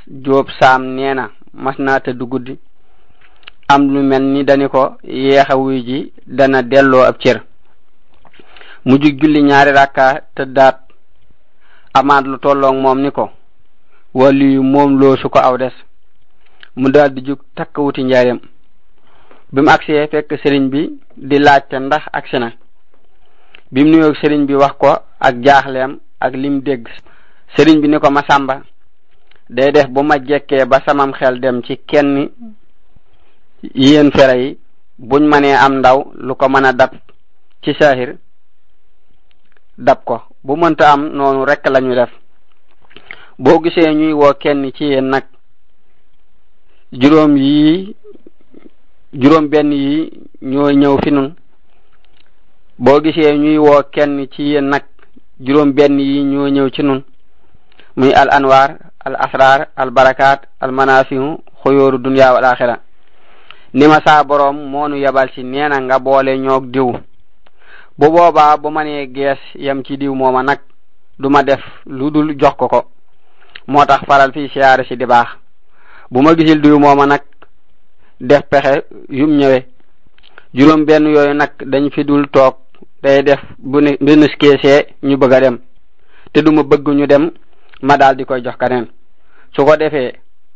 Jóob Saam nee na mas naa tëdd guddi am lu mel ni dani ko yeexa wuy ji dana delloo ab cër mu jug julli ñaari rakka tëddaat amaat lu tolloog moom ni ko wàllu yu moom loo su ko aw des mu daldi jug takk wuti njaareem bi mu agsee fekk sëriñ bi di laajte ndax agsi na bi mu nuyoog sëriñ bi wax ko ak jaaxleem ak lim dégg sëriñ bi ni ko Masamba day def bu ma jekkee ba samam xel dem ci kenn yéen fere yi buñ mënee am ndaw lu ko mën a dab ci saahir dab ko bu mënta am noonu rekk lañu def boo gisee ñuy woo kenn ci yéen nag juróom benn yi ñoo ñëw fi nun boo gisee ñuy woo kenn ci yéen nag juróom benn yi ñoo ñëw ci nun muy al anwar al asrar al barakat al manafihu xuyóoru dunya wal axira ni ma saa boroom moonu yabal ci neena nga boole ñoog diw bu boobaa bu ma nee gees yam ci diw mooma nag du ma def lu dul jox ko ko moo tax faral fii siyaare si di baax bu ma gisil diw mooma nag def pexe yum ñëwe juróom benn yooyu nag dañ fi dul toog day def bu ne benus keesee ñu bëgg a dem te duma bëgg ñu dem ma daal di koy jox keneen su ko defee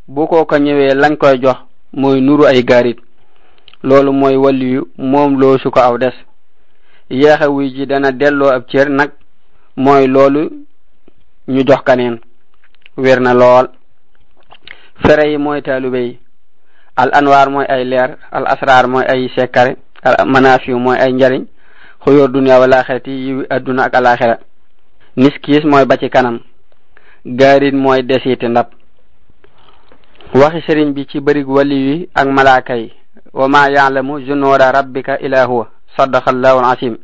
bu ko ñëwee lañ koy jox mooy nuru ay gaarit loolu mooy waliyu moom loo su ko aw des yéexa wuy ji dana delloo ab cër nag mooy loolu ñu jox kaneen wér na lool fere yi mooy taalube yi al anwaar mooy ay leer al asraar mooy ay sekkare al manafiyu mooy ay njariñ xuyóor dunya wal axirati yi adduna ak alaxira niskiis mooy ba ci kanam gaarin mooy desiti ndab waxi sëriñ bi ci bërig wali yi ak malaaka yi wa ma ya'lamu junuuda rabbika illa huwa sadaqallahu al-asim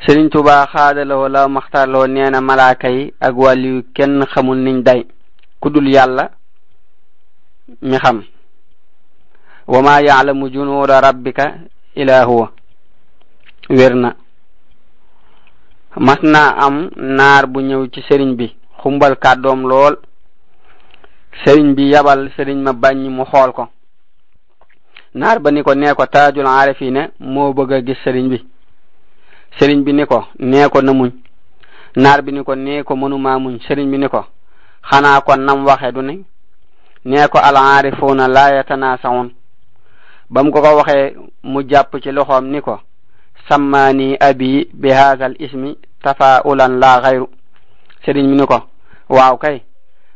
sëriñ Tuubaa xaadalawoo la maxtarloo nee na malaaka yi ak wali yu kenn xamul niñ day ku dul yàlla mi xam wa ma ya'lamu junuuda rabbika illa huwa wér na mas naa am naar bu ñëw ci sëriñ bi xumbal kàddoom lool sëriñ bi yabal sëriñ ma bañ mu xool ko naar ba ni ko nee ko taajul aarifine moo bëgg a gis sëriñ bi sëriñ bi ni ko nee ko na muñ naar bi ni ko nee ko mënuma muñ sëriñ bi ni ko xanaa kon nam waxe du ne nee ko al aarifuuna laa yatanaasawoon ba mu ko waxee mu jàpp ci loxoom ni ko sammaani abi bi haazal ismi tafaa'ulan laa xayru sëriñ bi ni ko waaw kay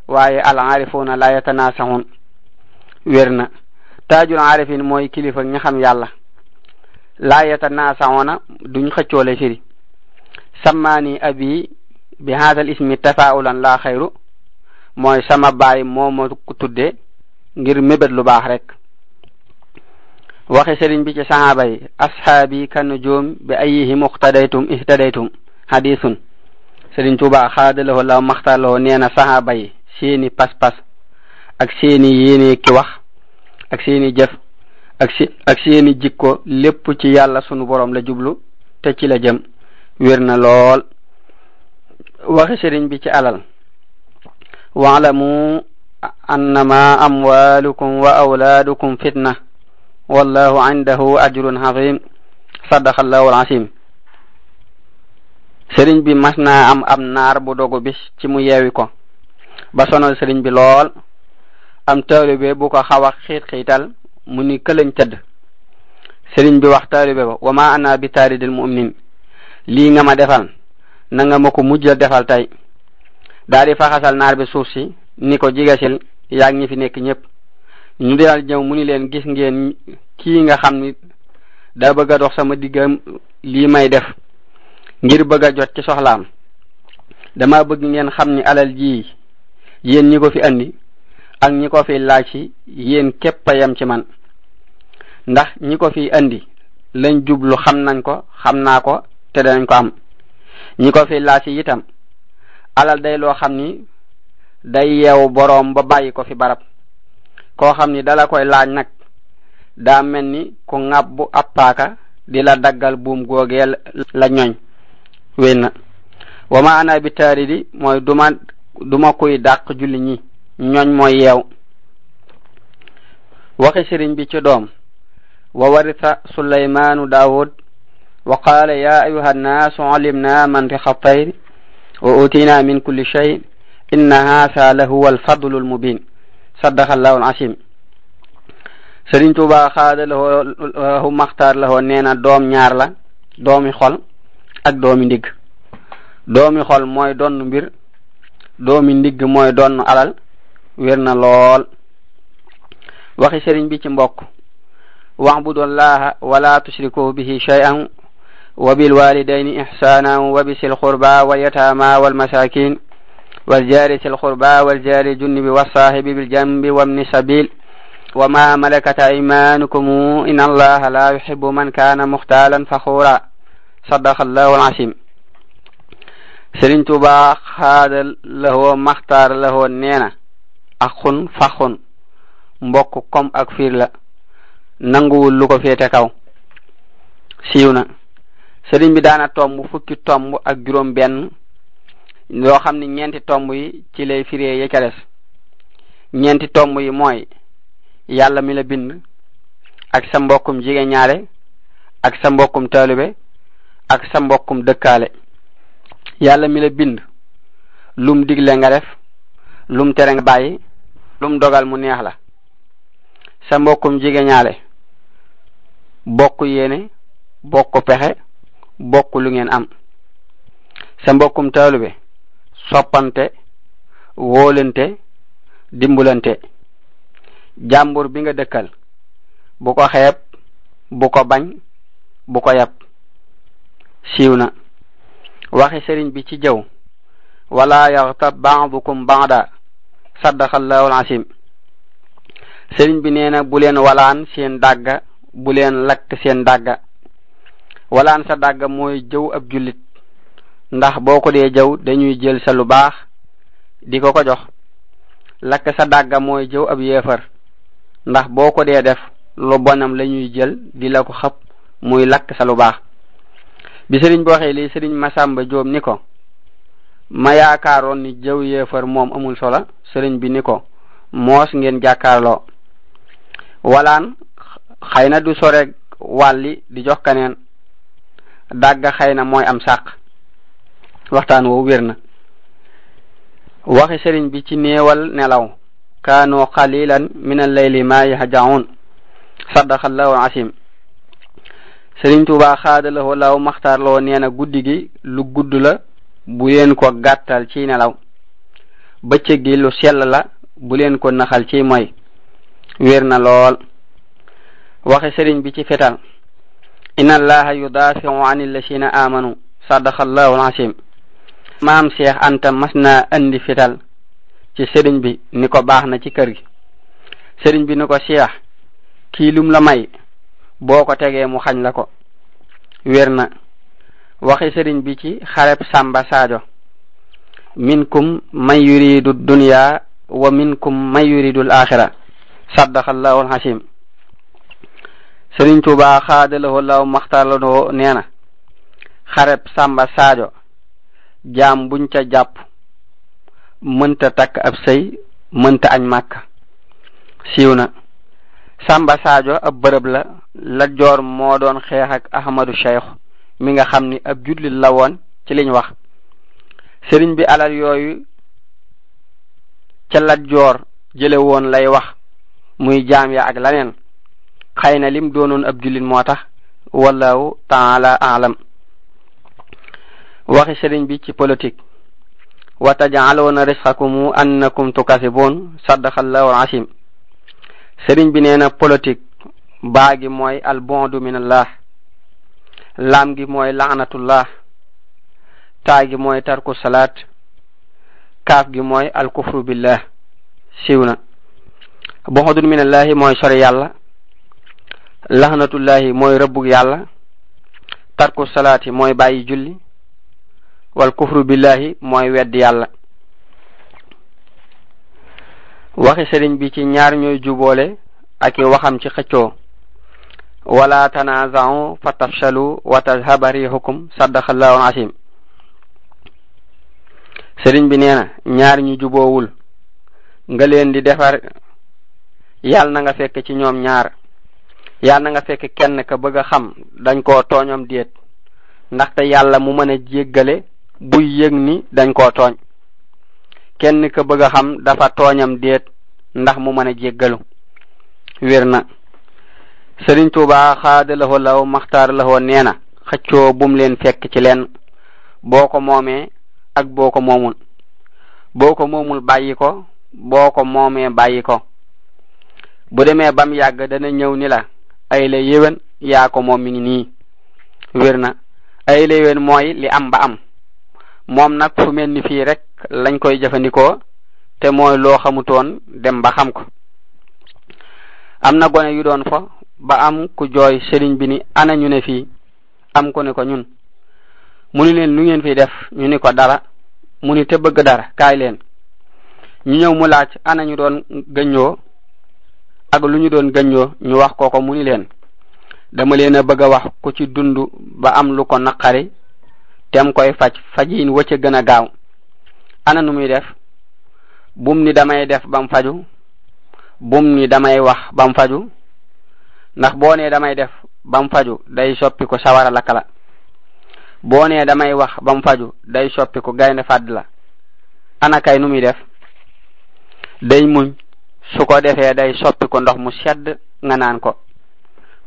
waaye al aarifuuna laa yatanaasawoon wér na taajul aarifin mooy kilifa ñi xam yàlla laa yatanaasawoona duñ xëccoole firi sammaani abi bi haazal ismi tafaa'ulan laa xayru mooy sama baay moo ma tudde ngir mébét lu baax rek waxe sëriñ bi ci sahaaba yi ashaabi kan nujuum bi ayyihim iqtadaytum ihtadaytum hadisun sëriñ Tuubaa xaadalawoo la maxtarlawoo nee na sahaaba yi seeni pas-pas ak seeni yéene ki wax ak seeni jëf ak seeni jikko lépp ci yàlla sunu borom la jublu te ci la jëm wér na lool waxe sëriñ bi ci alal wa'lamu annama amwalukum wa awlaadukum fitna wallahu indahu ajrun azim sadaqallahu al-asim sëriñ bi mas naa am naar bu dogu bis ci mu yeewi ko ba sonal sëriñ bi lool am taalibe bu ko xaw a xiital mu ni këlañ tëdd sëriñ bi wax taalibe ba wa ma ana bi taaridil mu'minin lii nga ma defal na nga ma ko mujjal defal tey daal di faxasal naar bi suuf si ni ko jigasil yaag ñi fi nekk ñëpp ñu daal ñëw mu ni leen gis ngeen kii nga xam ni daa bëgg a dox sama diggam lii may def ngir bëgg a jot ci soxlaam dama bëgg ngeen xam ni alal ji yéen ñi ko fi andi ak ñi ko fi laaj si yéen képp a yem ci man ndax ñi ko fi andi lañ jublu xam nañ ko xam naa ko te danañ ko am ñi ko fi laaj si itam alal day loo xam ni day yeewu boroom ba bàyyi ko fi barab koo xam ni dala koy laaj nag daa mel ni ku ŋàbbu ab paaka di la daggal buum googee la ñoñ wéy na wa ma ana bi taaridi mooy duma kuy dàq julli ñi ñoñ mooy yeew waxi sëriñ bi ci doom wa warisa sulaymanu daawud wa qaala ya ayuha nnaasu alimna mantiqa tayr wa utina min kulli shay inna haasa la huwa alfadlu almubin sadaqallahu al-asim sëriñ Tuubaa xaada lahu maxtaar lahoo nee na doom ñaar la doomi xol ak doomi ndigg doomi xol mooy donn mbir doomi ndigg mooy donn alal wér na lool waxi sëriñ bi ci mbokk wa'budullaha wala tushriku bihi shay'an wa bil walidayni ihsanan wa bisil qurba wal yatama wal masakin wal jari sil qurba wal jari junnibi was sahibi bil jambi wabni sabil wa ma malakat aymanukum inna allaha la yuhibbu man kana mukhtalan fakhura sadaqallahu al-asim sëriñ Tuubaa xaada lahoo maxtaar lahoo neena axun faxun mbokk kom ak fiir la nanguwul lu ko féete kaw siiw na sëriñ bi daana tomb fukki tomb ak juróom benn yoo xam ni ñeenti tomb yi ci lay firee ya ca des ñeenti tomb yi mooy yàlla mi la bind ak sa mbokkum jigéen ñaale ak sa mbokkum taalibe ak sa mbokkum dëkkaale yàlla mi la bind lum digle nga def lum tere nga bàyyi lum dogal mu neex la sa mbokkum jigéen ñaale bokk yéene bokk pexe bokk lu ngeen am. sa mbokkum taalube soppante wóolante dimbulante. jàmbur bi nga dëkkal bu ko xeeb bu ko bañ bu ko yab. siiw na waxi sëriñ bi ci jëw wala yaxtab ba'dukum ba'da saddaqallahu al-asim. sëriñ bi nee na bu leen walaan seen dàgga bu leen lakk seen dàgga. walaan sa dàgga mooy jëw ab jullit ndax boo ko dee jëw dañuy jël sa lu baax di ko jox. lakk sa dàgga mooy jëw ab yéefar ndax boo ko dee def lu bonam lañuy jël di la ko xëpp muy lakk sa lu baax. bi sëriñ bi waxee lii sëriñ Masamba Jóob ni ko ma yaakaaroon ni jëw yéefar moom amul solo. sëriñ bi ni ko moos ngeen jàkkaarloo. walaan xëy na du sore wàlli di jox kaneen dàgga xëy na mooy am sàq. waxtaan woowu wér na. waxi sëriñ bi ci néewal nelaw kaanu qalilan min al-layli ma yahjaun saddaqallahu al-asim. sëriñ Tuubaa xaadalawoo law maxtaarloo nee na guddi gi lu gudd la bu leen ko gàttal ci nelaw. bëccëg gi lu sell la bu leen ko naxal ci moy. wér na lool. waxi sëriñ bi ci fetal inna allaha yudafi'u anil ladina amanu saddaqallahu al-asim. maam Cheikh Anta mas na andi fetal ci sëriñ bi ni ko baax na ci kër gi. sëriñ bi ni ko Cheikh kii lum la may boo ko tegee mu xañ la ko. wér na. waxi sëriñ bi ci xareb Samba Sadio minkum man yuridu dunya wa minkum man yuridu al-akhirah saddaqallahu al-hasim. sëriñ Tuubaa xaadalawoo law maxtarloo nee na xareb Samba Sadio jaam buñ ca jàpp mënta takk ab sëy mënta añ màkka. siiw na. Samba Sadio ab bërëb la Lat Joor moo doon xeex ak Ahmadu Cheikh mi nga xam ni ab jullit la woon ci liñ wax. sëriñ bi alal yooyu ca Lat Joor jële woon lay wax muy jaam ya ak laneen. xëy na lim doonoon ab jullit moo tax wallahu taala alam. waxi sëriñ bi ci politique wa taj'aluna rizqakum annakum tukasibun saddaqallahu al-asim. sëriñ bi nee na politique baa gi mooy al-bu'du minallah laam gi mooy la'natullah taa gi mooy tarku salaat kaaf gi mooy al-kufru billah. siiw na. bu'du minallahi mooy sori yàlla la'natullahi mooy rëbbug yàlla tarku salaati mooy bàyyi julli wal kufru billahi mooy weddi yàlla. waxi sëriñ bi ci ñaar ñooy juboole ak i waxam ci xëccoo wala tanaza'u fa tafshalu wa tadhhaba rihukum saddaqallahu al-asim. sëriñ bi nee na ñaar ñu juboowul nga leen di defar yàlla na nga fekk ci ñoom ñaar yàlla na nga fekk kenn ka bëgg a xam dañ koo tooñam déet ndaxte yàlla mu mën a jéggale buy yëg ni dañ koo tooñ. kenn ka bëgg a xam dafa tooñam déet ndax mu mën a jéggalu. wér na. sëriñ Tuubaa xaadalawoo law maxtaar lawoo nee na xëccoo bum leen fekk ci leen boo ko moomee ak boo ko moomul. boo ko moomul bàyyi ko boo ko moomee bàyyi ko. bu demee bam yàgg dana ñëw ni la ay la yéwén yaa ko moom mi ngi nii. wér na. ay la yéwén mooy li am ba am moom nag fu mel ni fii rek lañ koy jëfandikoo te mooy loo xamutoon dem ba xam ko. am na gone yu doon fa ba am ku jooy sëriñ bi ni ana ñu ne fii am ku ne ko ñun. mu ni leen lu ngeen fi def ñu ni ko dara mu ni te bëgg dara kaay leen. ñu ñëw mu laaj ana ñu doon gëññoo ak lu ñu doon gëññoo ñu wax ko mu ni leen dama leen a bëgg a wax ku ci dund ba am lu ko naqari tem koy fajiin wëcc gën a gaaw. ana nu muy def bum ni damay def bam faju bum ni damay wax bam faju ndax boo nee damay def bam faju day soppi ko sawara lakk la. boo nee damay wax bam faju day soppi ko gaynde fàdd la. ana kay nu muy def day muñ su ko defee day soppi ko ndox mu sedd nga naan ko.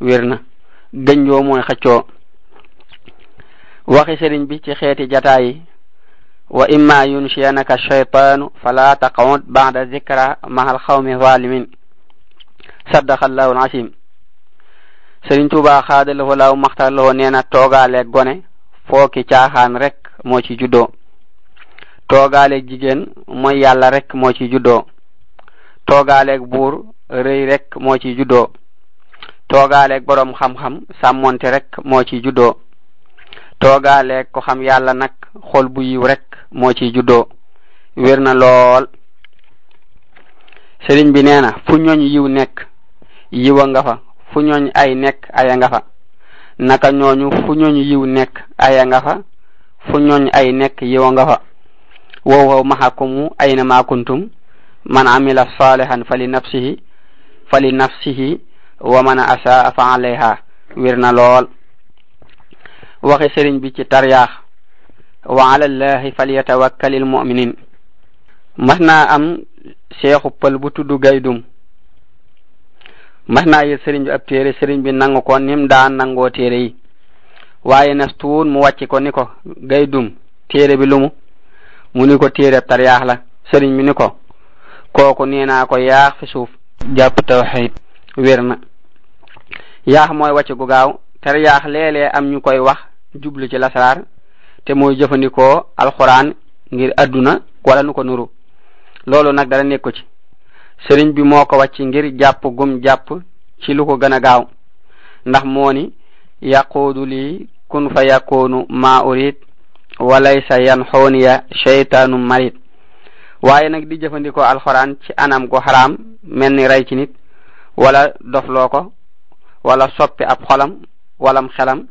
wér na. gënjoo mooy xëccoo. waxi sëriñ bi ci xeeti jataay wa imma yunshiyanaka shaytaanu fala taq'ud ba'da zikra mahal xawmi zalimin sadaqallahu al-asim. sëriñ Tuubaa xaadalawoo laaw maxtarlawoo nee na toogaaleeg gone fooki caaxaan rek moo ci juddoo. toogaaleeg jigéen mooy yàlla rek moo ci juddoo. toogaaleeg buur rëy rek moo ci juddoo. toogaaleeg boroom xam-xam sàmmonte rek moo ci juddoo. toogaaleeg ko xam yàlla nag xol bu yiw rek moo ci juddoo. wér na lool. sëriñ bi nee na fu ñooñ yiw nekk yiwa nga fa, fu ñooñ ay nekk aya nga fa. naka ñooñu fu ñooñ yiw nekk aya nga fa, fu ñooñ ay nekk yiwa nga fa. wow mahakumu ayna ma kuntum man amila salihan fali nafsihi wa man asaa fa alayha. wér na lool. waxi sëriñ bi ci taryaax wa ala llahi falyatawakkalil mu'minin. mas naa am seexu pël bu tudd Gaydum. mas naa yët sëriñ bi ab téere, sëriñ bi nangu ko nim daan nangoo téere yi. waaye nas tuun mu wàcc ko ni ko Gaydum téere bi lumu. mu ni ko téere taryaax la. sëriñ bi ni ko kooku nee naa ko yaax fi suuf jàpp tawhid. wér na. yaax mooy wàcc gu gaaw. taryaax léeg-léeg am ñu koy wax jublu ci lasaraar te mooy jëfandikoo alxuraan ngir adduna wala nu ko nuru. loolu nag dara nekku ci. sëriñ bi moo ko wàcc ngir jàpp gum jàpp ci lu ko gën a gaaw. ndax moo ni yaquudu lii kun fa yakunu ma urid walaysa yan xooniya sheytaanu marid. waaye nag di jëfandikoo alxuraan ci anam gu xaraam mel ni rey ci nit wala dofloo ko wala soppi ab xolam walam xelam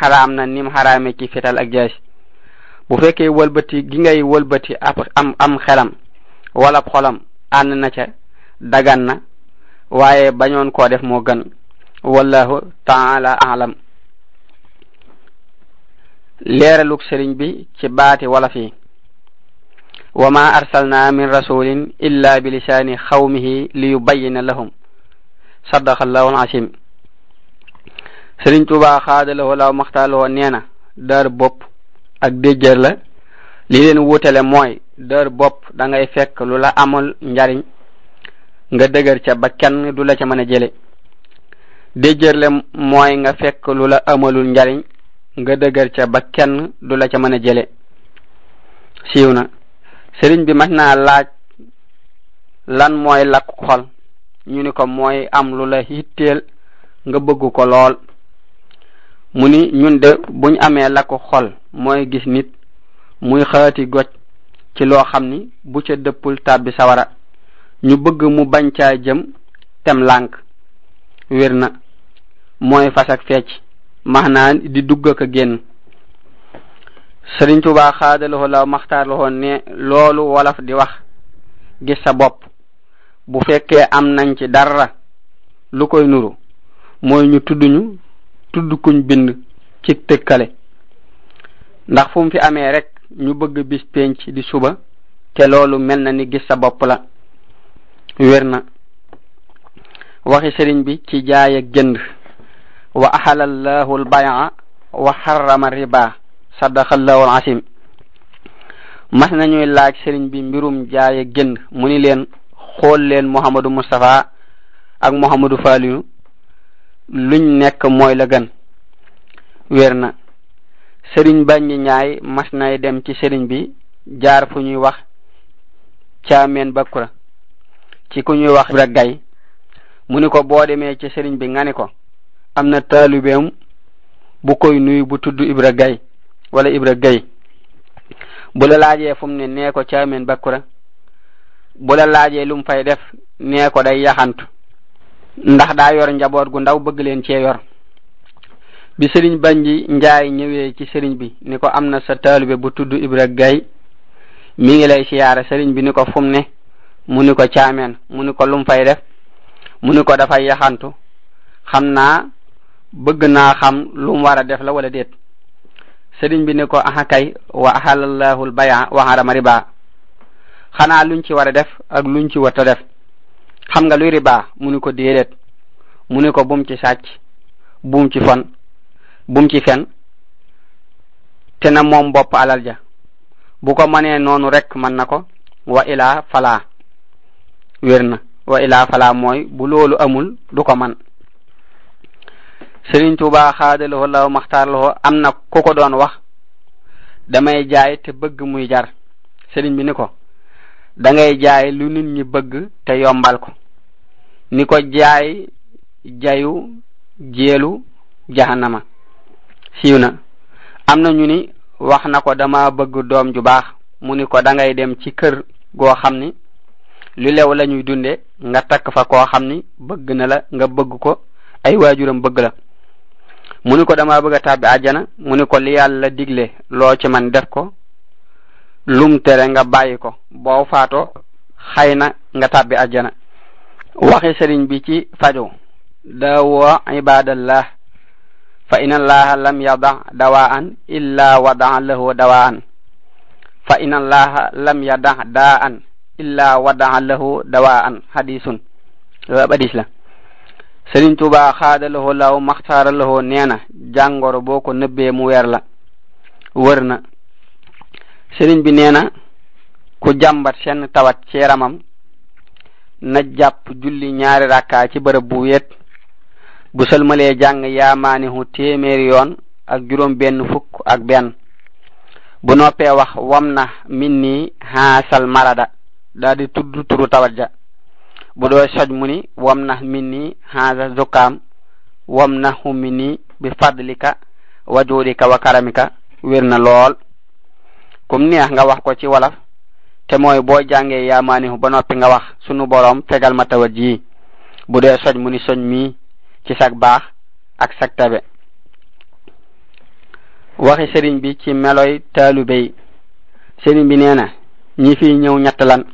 xaraam na nim xaraame ci fital ak jaasi. bu fekkee wëlbati gi ngay wëlbati am xelam wala xolam ànd na ca dagan na, waaye bañoon koo def moo gën. wallahu taala alam. leeraluk sëriñ bi ci baati wala fi wa ma arsalna min rasulin illa bi lisaani xawmihi li yubayyina lahum sadaqallahu al-asim. sëriñ Tuubaa xaadalawoo laaw maxtaaloo nee na dër bopp ak déjjër la. li leen wutale mooy dër bopp da ngay fekk lu la amul njariñ nga dëgër ca ba kenn du la ca mën a jële. déjjër le mooy nga fekk lu la amalul njariñ nga dëgër ca ba kenn du la ca mën a jële. siiw na. sëriñ bi mas naa laaj lan mooy lakk xol. ñu ni ko mooy am lu la hitteel nga bëgg ko lool. mu ni ñun de buñ amee lakk xol mooy gis nit muy xaati goj ci loo xam ni bu ca dëppul tàbbi sawara ñu bëgg mu bañ caa jëm tem lànk. wér na. mooy fas ak fecc maanaa di dugg ak a génn. sëriñ Tuubaa xaadalawoo la maxtaar la ne loolu wolof di wax gis sa bopp bu fekkee am nañ ci dara lu koy nuru mooy ñu tudd kuñ bind ci tëkkale. ndax fu mu fi amee rek ñu bëgg bis penc di suba te loolu mel na ni gis sa bopp la. wér na. waxi sëriñ bi ci jaay ak jënd wa ahalallahu al-bay'a wa harrama riba sadaqallahu al-asim. mas nañuy laaj sëriñ bi mbirum jaay ak jënd mu ni leen xool leen Muhammadu Mustafa ak Muhammadu Falilu luñ nekk mooy la gën. wér na. sëriñ Baññi Ñaay mas nay dem ci sëriñ bi jaar fu ñuy wax Caameen Bakura ci ku ñuy wax Ibra Gay. mu ni ko boo demee ci sëriñ bi nga ni ko am na taalibeem bu koy nuyu bu tudd Ibra Gay wala Ibra Gay. bu la laajee fu mu ne nee ko Caameen Bakura. bu la laajee lu mu fay def nee ko day yaxantu ndax daa yor njaboot gu ndaw bëgg leen cee yor. bi sëriñ Baññi Njaay ñëwee ci sëriñ bi ni ko am na sa taalibe bu tudd Ibra Gay mi ngi lay siyaare. sëriñ bi ni ko fu mu ne mu ni ko Caameen. mu ni ko lu mu fay def mu ni ko dafay yaxantu xam naa bëgg naa xam lu mu war a def la wala déet. sëriñ bi ni ko aha kay wa ahalallahu al-bay'a wa harrama riba. xanaa luñ ci war a def ak luñ ci warta def. xam nga luy riba mu ni ko déedéet. mu ni ko bum ci sàcc bum ci fen te na moom bopp alal ja bu ko mënee noonu rek mën na ko wa ilaa falaa wér na wa ilaa falaa mooy bu loolu amul du ko man Sëriñ Tuubaa xaadaloo law maxtaarloo am na ku ko doon wax damay jaay te bëgg muy jar sëriñ bi ni ko dangay jaay lu nit ñi bëgg te yombal ko ni ko jaay jayu jeelu jahannama siiw na am na ñu ni wax na ko dama bëgg doom ju baax mu ni ko dangay dem ci kër goo xam ni lu lew la ñuy dunde nga takk fa koo xam ni bëgg na la nga bëgg ko ay waajuram bëgg la mu ni ko dama bëgg a tàbbi àjjana mu ni ko li yàlla digle loo ci man def ko lum tere nga bàyyi ko boo faatoo xëy na nga tàbbi àjjana waxi sëriñ bi ci fajo dawa ibadallah fa inna allaha lam yada dawaan illa wada lahu dawaan fa inna allaha lam yada daan illa wada lahu dawaan hadisun hadis la Sëriñ Tuubaa xaadalahoo law maxtaaralahoo nee na jàngoro boo ko nëbbee mu weer la wër na sëriñ bi nee na ku jàmbat seen tawat ci yaramam na jàpp julli 2 rakka ci bërëb bu wéet bu sëlmalee jàng yaa maanihu 100 yoon ak 61 bu noppee wax wam na min nii haasal marada daal di tudd turu tawat ja bu doo soj mu ni wam na min nii haasa zukaam wam na hu min nii bi fadlika wa juudika wa karamika wér na lool kum neex nga wax ko ci wolof te mooy boo jàngee yaa maanihu ba noppi nga wax sunu boroom fegal ma tawat ji bu dee soj mu ni soj mii ci sag baax ak sag tabe waxi sëriñ bi ci meloy taalube yi sëriñ bi nee na ñi fi ñëw ñett lan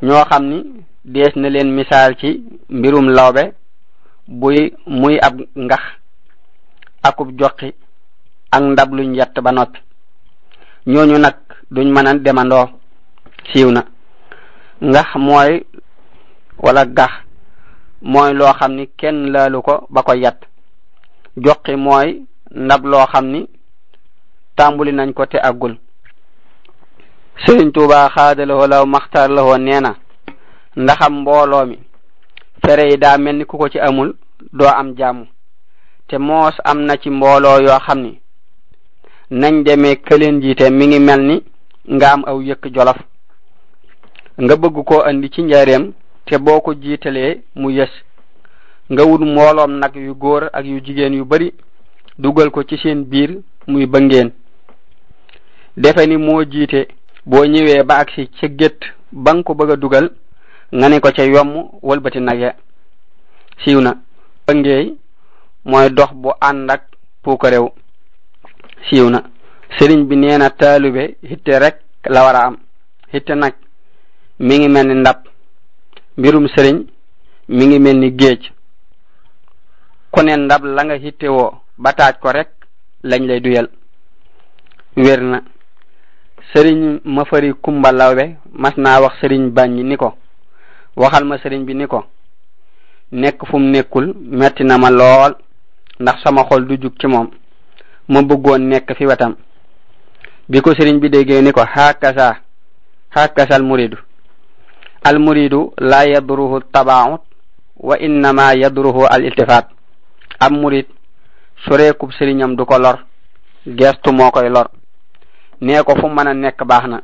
ñoo xam ni dees na leen misaal ci mbirum lawbe buy muy ab ngax akub joxi ak ndab luñ yett ba noppi ñooñu nag duñ mën a demandoo siiw na ngax mooy wala gax mooy loo xam ni kenn laalu ko ba ko yett joxi mooy ndab loo xam ni tàmbuli nañ ko te àggul Sëriñ Tuubaa xaadalahoo law maxtaar lahoo nee na ndaxam mbooloo mi fere yi daa mel ni ku ko ci amul doo am jàmm te moos am na ci mbooloo yoo xam ni nañ demee këleen jiite mi ngi mel ni nga am aw yëkk jolof nga bëgg koo andi ci njaareem te boo ko jiitalee mu yës nga wut mbooloom nag yu góor ak yu jigéen yu bari dugal ko ci seen biir muy bëngeen defe ni moo jiite boo ñëwee ba agsi ca gétt ba nga ko bëgg a dugal nga ne ko ca yomm wëlbati nag ya siiw na bëngeey mooy dox bu ànd ak puukarew siiw na sëriñ bi nee na taalube hitte rek la war a am hitte nag mi ngi mel ni ndab mbirum sëriñ mi ngi mel ni géej ku ne ndab la nga hitte woo ba taaj ko rek lañ lay duyal wér na sëriñ ma fari kumba lawbe mas naa wax sëriñ bàññi ni ko waxal ma sëriñ bi ni ko nekk fu mu nekkul metti na ma lool ndax sama xol du jug ci moom ma bëggoon nekk fi wetam bi ko sëriñ bi déggee ni ko hakasal muridu al muridu la yadruhu tabaut wa innama yadruhu al iltifat ab murid soreekub sëriñam du ko lor gestu moo koy lor nee ko fu mën a nekk baax na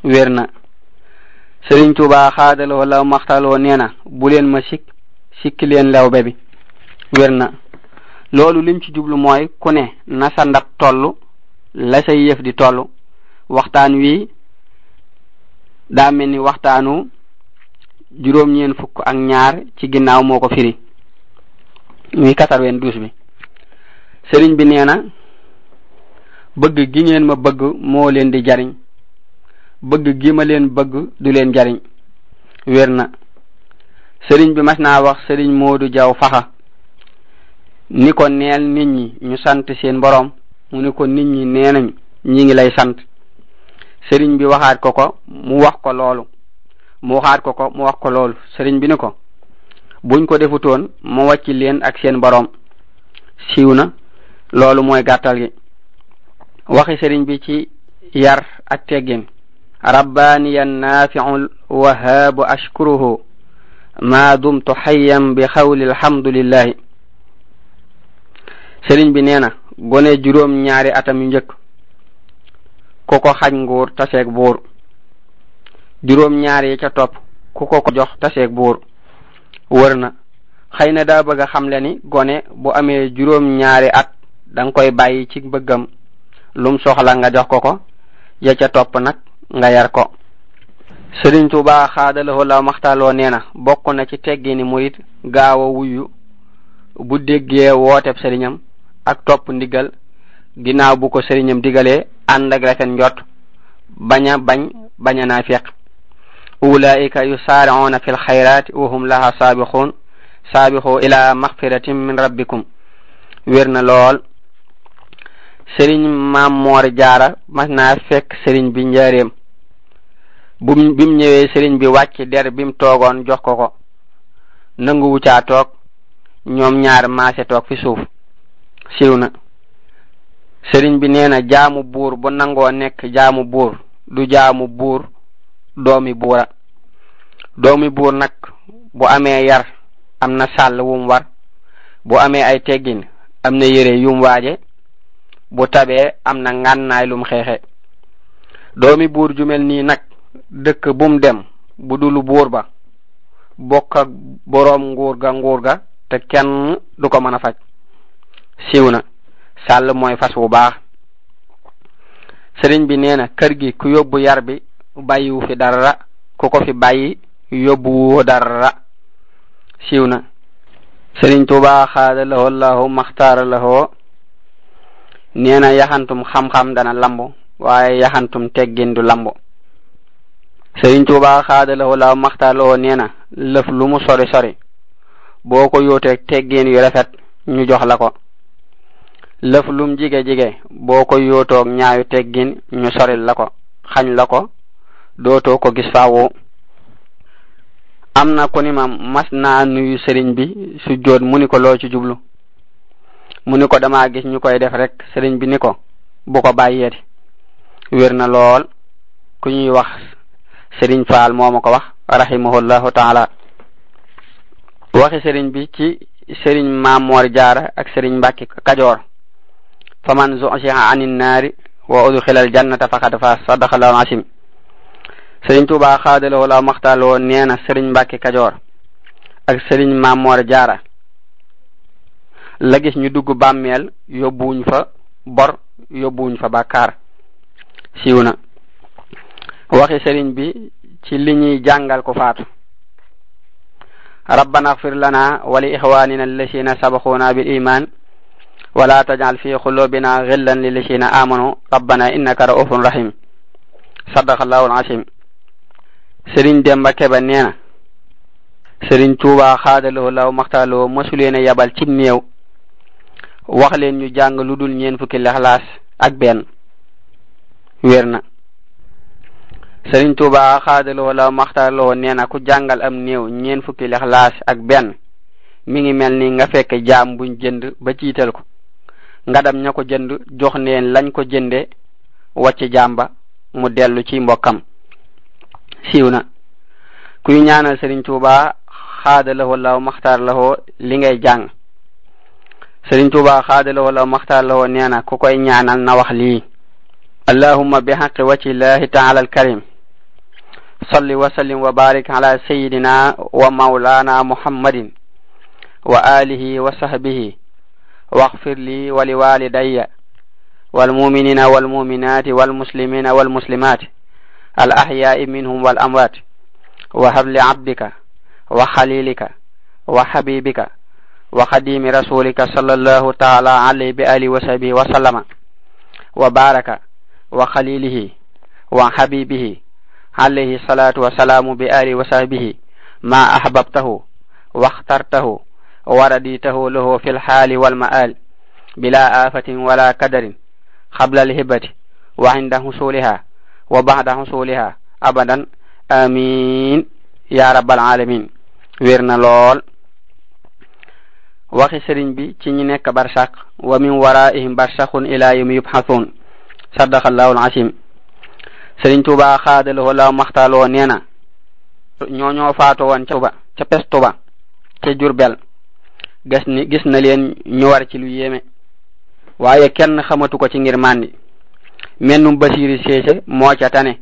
wér na Sëriñ Tuubaa xaadaloo la maxtaloo nee na bu leen ma sikki leen lewbe bi wér na loolu lim ci jublu mooy ku ne na sa ndab tollu la say yëf di tollu waxtaan wi daa mel ni waxtaanu 92 ci ginnaaw moo ko firi muy 92 bi sëriñ bi nee na bëgg gi ngeen ma bëgg moo leen di jariñ bëgg gi ma leen bëgg du leen jariñ wér na sëriñ bi mas naa wax sëriñ Moodu Jaw Faxa ni ko neel nit ñi ñu sant seen borom mu ni ko nit ñi nee nañ ñi ngi lay sant sëriñ bi waxaat ko mu wax ko loolu mu wax ko loolu sëriñ bi ni ko buñ ko defutoon mu wàcc leen ak seen borom siiw na. loolu mooy gàttal gi. waxi sëriñ bi ci yar ak teggin. rabbaniyan nafi'ul wahaabu ashkuruhu ma dumtu hayyan bi xawli alhamdulillahi. sëriñ bi nee na gone juróom ñaari atam yu njëkk ku ko xañ nguur taseeg buur, juróom ñaari yi ca topp ku ko jox taseeg buur. wër na xëy na daa bëgg a xamle ni gone bu amee juróom ñaari at danga koy bàyyi ci bëggam, lum soxla nga jox ko ya ca topp nag nga yar ko. Sëriñ Tuubaa xaadalawoo la maxtaaloo nee na bokk na ci teggini murit gaaw a wuyu bu déggee wooteb sëriñam ak topp ndigal ginnaaw bu ko sëriñam digalee ànd ak rafet njot bañ a naafiq. ulaika yusaari'una fil xayraati wa hum laha saabixuun saabixu ila maxfiratin min rabbikum. wér na lool. sëriñ Maam Moor Jaara mas naa fekk sëriñ bi njaareem. bim ñëwee sëriñ bi wàcc der bim toogoon jox ko nanguwu caa toog, ñoom ñaar maase toog fi suuf. siiw na. sëriñ bi nee na jaamu buur bu nangoo nekk jaamu buur du jaamu buur doomi buura. doomi buur nag bu amee yar am na sàll wum war, bu amee ay teggin am na yére yum waaje, bu tabee am na ngànnaay lum xeexe. doomi buur ju mel nii nag dëkk bum dem bu dulu buur ba bokk ak boroom nguur ga te kenn du ko mën a faj. siiw na. sàll mooy fas wu baax. sëriñ bi nee na kër gi ku yóbbu yar bi bàyyiwu fi dara, ku ko fi bàyyi yóbbuwoo dara. siiw na. sëriñ Tuubaa xaada lahoo allahu maxtaara lahoo nee na yaxantum xam-xam dana lambu waaye yaxantum teggin du lambu. sëriñ Tuubaa xaada lahoo allahu maxtaara lahoo nee na lëf lu mu sori sori boo ko yóoteeg teggin yu rafet ñu jox la ko. lëf lum jige boo ko yóotoog ñaayu teggin ñu soril la ko, xañ la ko, dootoo ko gis faawu. am na ku ni ma mas naa nuyu sëriñ bi su jóot mu ni ko loo ci jublu, mu ni ko dama gis ñu koy def rek. sëriñ bi ni ko bu ko bàyyeeti. wér na lool. ku ñuy wax sëriñ Faal moo ma ko wax rahimahullahu taala. waxi sëriñ bi ci sëriñ Maam Moor Jaara ak sëriñ Mbàkke Kajoor. faman zuhziha anin naari wa udxilal jannata faqad faaz. sadaqallahu asim. sëriñ Tuubaa xaadalawoo la maxtaaloo nee na sëriñ Mbàkke Kajoor ak sëriñ Maam Moor Jaara la gis ñu dugg bàmmeel yóbbuwuñ fa bor, yóbbuwuñ fa bàkkaar. siiw na. waxi sëriñ bi ci li ñuy jàngal ko faatu. rabbana ighfir lana wa li ixwanina allasina sabaxuna bil iman wala tajal fi xulubina ghillan lillasina amanu rabbana innaka raufun rahim. sadaqallahu al-asim. sëriñ Demba Kebe nee na sëriñ Tuubaa xaadaloo law maxtaaloo masuleena yabal cib néew wax leen ñu jàng lu dul ñeen fukki lexlaas ak benn. wér na. sëriñ Tuubaa xaadaloo law maxtaaloo nee na ku jàngal am néew ñeen fukki lexlaas ak benn mi ngi mel ni nga fekk jaam buñ jënd ba ciital ko nga dem ña ko jënd jox neen lañ ko jënde wàcc jaam ba mu dellu ci mbokkam. siiw na. kuy ñaanal sëriñ Tuubaa xaadalawoo law maxtaar lawoo li ngay jàng. sëriñ Tuubaa xaadalawoo law maxtaar lawoo nee na ku koy ñaanal na wax lii: allahumma bi haqqi wajhi llahi taala alkarim salli wa sallim wa barik ala sayidina wa maulana muhammadin wa alihi wa sahbihi waghfir li wa li walidayya wal muminina wal muminati wal muslimina wal muslimati al ahya'i minhum wal amwat wa habli abdika wa khalilika wa habibika wa khadimi rasulika sallallahu ta'ala alayhi bi alihi wa sahbihi wa sallama wa baraka wa khalilihi wa habibihi alayhi salatu wa salamu bi alihi wa sahbihi ma ahbabtahu wa اخترته ورديته له في الحال والمآل بلا آفة ولا كدر قبل الهبة وعند حصولها وبعد حصولها أبدا آمين يا رب العالمين. wér na lool. waxi sëriñ bi ci ñi nekk barsaq wa min waraihim barsaqun ila yawmi yubxathun sadaqallahu al-asim. sëriñ Tuubaa xaadalawoo law maxtaaloo nee na ñoo faatu woon ca pestu ba ca Jurbel gis na leen ñu war ci lu yéeme waaye kenn xamatu ko ci ngir màndi. mennum Basiiri Séese moo ca tane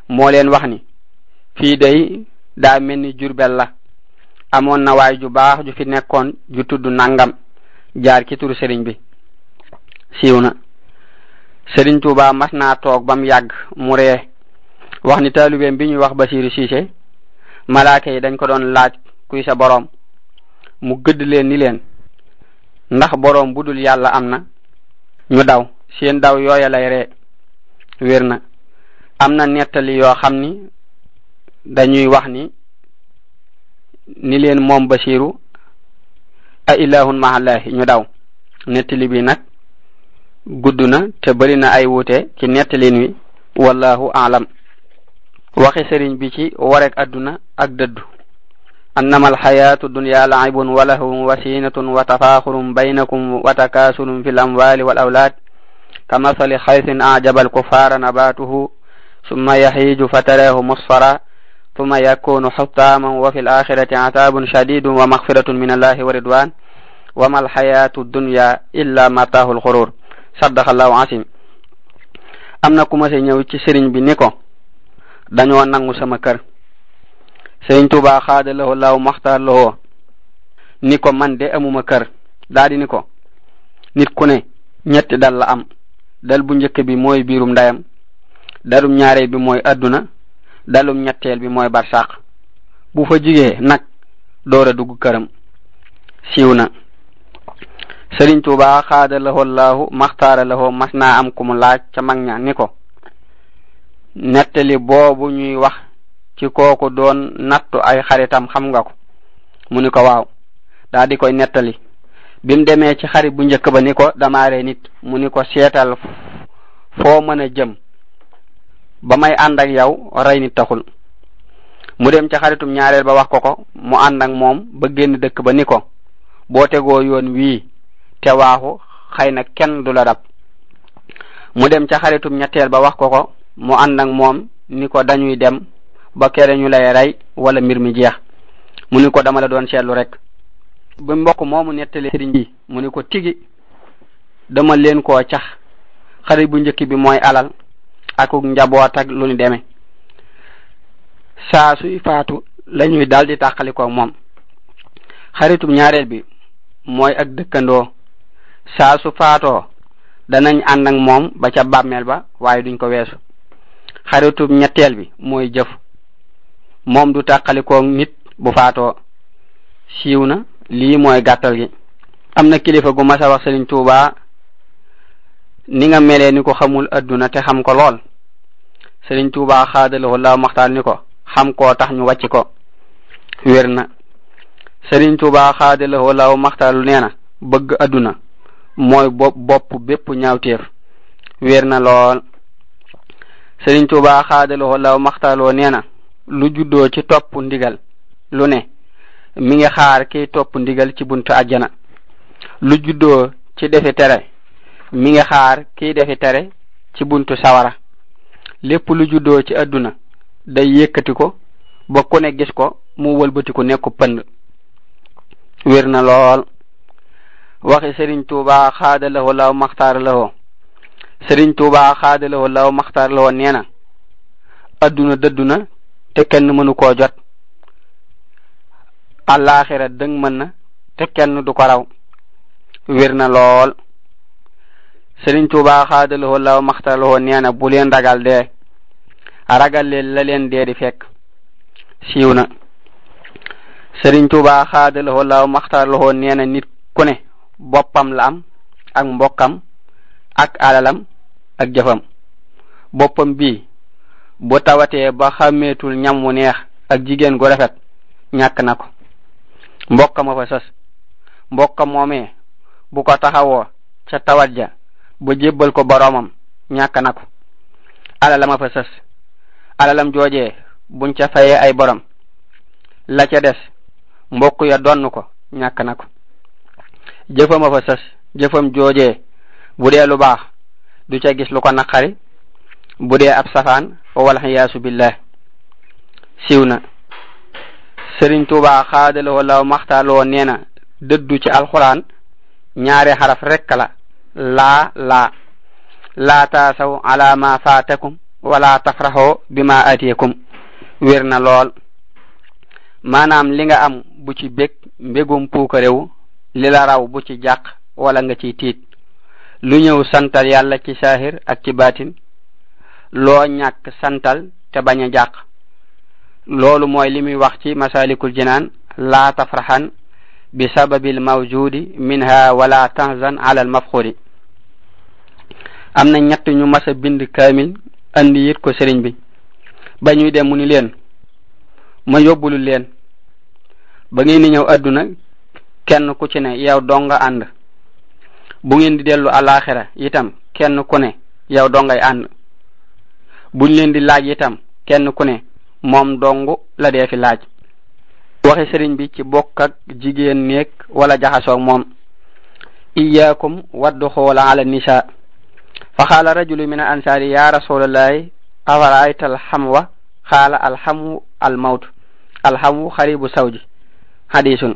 moo leen wax ni fii day daa mel ni Jurbel la amoon na waay ju baax ju fi nekkoon ju tudd nangam jaar ci turu sëriñ bi siiw na. sëriñ Tuubaa mas naa toog bam yàgg mu ree wax ni taalibeem bi ñuy wax Basiiri Séese malaaka yi dañ ko doon laaj kuy sa boroom mu gëdd leen ni leen ndax boroom bu dul yàlla am na ñu daw seen daw yooya lay ree. wér na am na nettali yoo xam ni dañuy wax ni leen moom Basiiru a ilahun mahallahi ñu daw. nettali bi nag gudd na te bari na ay wuute ci nettalin wi wallahu aalam. waxi sëriñ bi ci warek adduna ak dëddu annama alxayatu dunya laibun wa lahwun wa siinatun wa tafaaxurun baynakum wa takaasurun fi l amwali wal awlaad kamasali xaysin ajaba alkufaara nabatuhu summa yaxiiju fataraahu musfara summa yakunu xutaaman wa fi l axirati azaabun shadidun wa maxfiratun min allahi wa ridwan wa ma alxayatu dunya illa mataahu alxurur sadaqallahu asim. am na ku ma se ñëw ci sëriñ bi ni ko dañoo nangu sama kër. sëriñ Tuubaa xaadalawoo law maxtaar lawoo ni ko man de amuma kër. daa di ni ko nit ku ne ñetti dal la am. dal bu njëkk bi mooy biirum ndeyam, dalum ñaareel bi mooy adduna, dalum ñetteel bi mooy barsaq. bu fa jigee nag door a dugg këram. siiw na. sëriñ Tuubaa xaadalawoo laahu maxtaara lawoo mas naa am ku mu laaj ca mag ña ni ko nettali boobu ñuy wax ci kooku doon nattu ay xaritam xam nga ko. mu ni ko waaw. daa di koy nettali. bim demee ci xarit bu njëkk ba ni ko dama rey nit. mu ni ko seetal foo mën a jëm ba may ànd ak yow rey nit taxul. mu dem ca xaritum ñaareel ba wax ko mu ànd ak moom ba génn dëkk ba ni ko boo tegoo yoon wii te waaxu xëy na kenn du la dab. mu dem ca xaritum ñetteel ba wax ko mu ànd ak moom ni ko dañuy dem ba kere ñu lay rey wala mbir mi jeex. mu ni ko dama la doon seetlu rek. ba mbokk moomu nettali sëriñ bi mu ni ko tigi dama leen koo cax. xarit bu njëkk bi mooy alal akuk njaboot ak lu ñu demee. saa suy faatu lañuy daldi tàqalikoo moom. xaritum ñaareel bi mooy ak dëkkandoo. saa su faatoo danañ ànd ak moom ba ca bàmmeel ba waaye duñ ko weesu. xaritum ñetteel bi mooy jëf. moom du tàqalikoo nit bu faatoo. siiw na. lii mooy gàttal gi. am na kilifa gu mas a wax Sëriñ Tuubaa ni nga melee ni ko xamul adduna te xam ko lool. Sëriñ Tuubaa xaadalawoo laaw maxtaar ni ko xam koo tax ñu wàcc ko. wér na. Sëriñ Tuubaa xaadalawoo laaw maxtaar lu nee na bëgg adduna mooy bopp bépp ñaawteef. wér na lool. Sëriñ Tuubaa xaadalawoo laaw maxtaarloo nee na lu juddoo ci topp ndigal lu ne mi ngi xaar kiy topp ndigal ci buntu àjjana. lu juddoo ci defi tere mi ngi xaar kiy defi tere ci buntu sawara. lépp lu juddoo ci adduna day yëkkati ko ba ku ne gis ko mu wëlbatiku nekku pënd. wér na lool. waxi Sëriñ Tuubaa xaadalawoo law maxtaar lawoo. Sëriñ Tuubaa xaadalawoo law maxtaar lawoo nee na adduna dëddu na te kenn mënu koo jot. àllaaxira dëng mën na te kenn du ko raw. wér na lool. Sëriñ Tuubaa xaadalawoo law maxtaar lawoo nee na bu leen ragal dee ragal leen la leen dee di fekk. siiw na. Sëriñ Tuubaa xaadalawoo law maxtaar lawoo nee na nit ku ne boppam la am ak mbokkam ak alalam ak jëfam. boppam bii bu tawatee ba xàmmeetul ñam wu neex ak jigéen gu rafet ñàkk na ko. mbokkam a fa sës. mbokkam moomee bu ko taxawoo ca tawat ja ba jébbal ko boroomam ñàkk na ko. alalam a fa sës. alalam joojee buñ ca fayee ay borom la ca des mbokk ya donn ko ñàkk na ko. jëfama fa sës jëfam joojee bu dee lu baax du ca gis lu ko naqari bu dee ab safaan wal xiyaasu billah. siiw na Sëriñ Tuubaa xaadaloo law maxtaaloo nee na dëddu ci alxuraan ñaari xaraf rekk la laa taasaw ala ma faatakum wala tafraxoo bi ma atiyekum. wér na lool maanaam li nga am bu ci bég mbégum puukarewu li la raw bu ci jàq wala nga ciy tiit lu ñëw santal yàlla ci saahir ak ci baatin loo ñàkk santal te bañ a jàq. loolu mooy li muy wax ci masalikul jinaan laa tafraxan bi sababil mawjudi minha wala tahzan ala al mafxuri. am na ñett ñu mas a bind kaamil andi it ko sëriñ bi ba ñuy dem mu ni leen ma yóbbulu leen ba ngeen di ñëw adduna kenn ku ci ne yow donga ànd bu ngeen di dellu alaxira itam kenn ku ne yow dongay ànd buñ leen di laaj itam kenn ku ne moom dongu la dee fi laaj. waxe sëriñ bi ci bokk ak jigéen néeg wala jaxasoog moom iyaakum wadduxoola ala nisa fa xaala rajulu min al ansaari ya rasulallahi afara'ayta alxamwa xaala alxamu almawt alxamu xaribu sawji hadisun.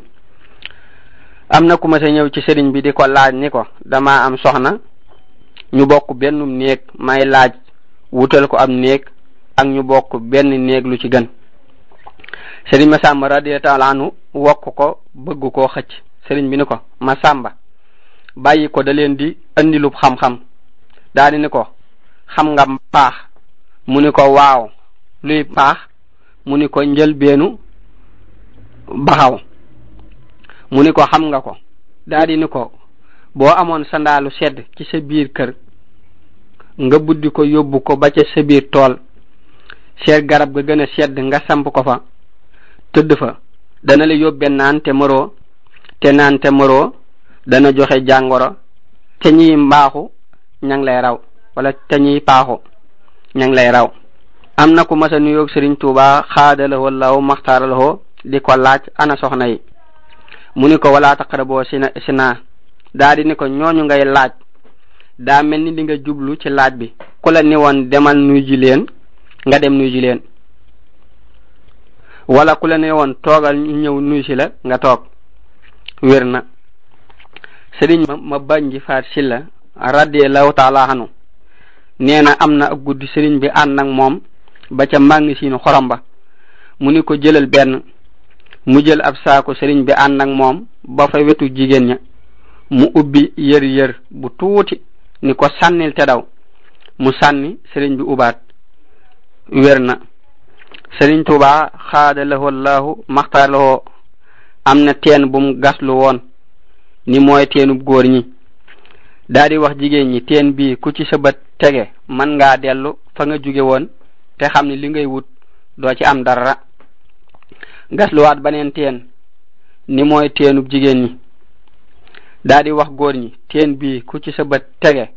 am na ku ma sa ñëw ci sëriñ bi di ko laaj ni ko dama am soxna ñu bokk bennum néeg may laaj wutal ko am néeg ak ñu bokk benn néeg lu ci gën. sëriñ Masamba radiyallahu anhu wokk ko bëgg koo xëcc sëriñ bi ni ko Masamba bàyyi ko da leen di andilub xam-xam daal di ni ko xam nga paax mu ni ko waaw luy paax mu ni ko njëlbeenu baxaw mu ni ko xam nga ko daal di ni ko boo amoon sandaalu sedd ci sa biir kër nga buddi ko yóbbu ko ba ca sa biir tool seet garab ga gën a sedd nga samp ko fa tëdd fa dana la yóbbe naan te mëroo dana joxe jàngoro te ñiy mbaaxu ña ngi lay raw wala te ñiy paaxu ña ngi lay raw. am na ku masa nuyoog Sëriñ Tuubaa xaadalawoo law maxtaaralawoo di ko laaj ana soxna yi mu ni ko wala taqraboo sina daa di ni ko ñooñu ngay laaj daa mel ni li nga jublu ci laaj bi ku la ni woon demal nuy ji leen nga dem nuy ji leen wala ku la ni woon toogal ñu ñëw nuy si la nga toog. wér na sëriñ ma bañji faat silla radiyallahu taala anhu nee na am na ak guddi sëriñ bi ànd ak moom ba ca màngi siinu xorom ba mu ni ko jëlal benn mu jël ab saako sëriñ bi ànd ak moom ba fa wetu jigéen ña mu ubbi yër bu tuuti ni ko sànnil te daw mu sànni sëriñ bi ubaat. wér na Sëriñ Tuubaa xaada lahu allahu maxtaar lahu am na teen bu mu gaslu woon ni mooy teenub góor ñi daa di wax jigéen ñi teen bii ku ci sa bët tege man ngaa dellu fa nga jóge woon te xam ne li ngay wut doo ci am dara. gasluwaat baneen teen ni mooy teenub jigéen ñi daa di wax góor ñi teen bii ku ci sa bët tege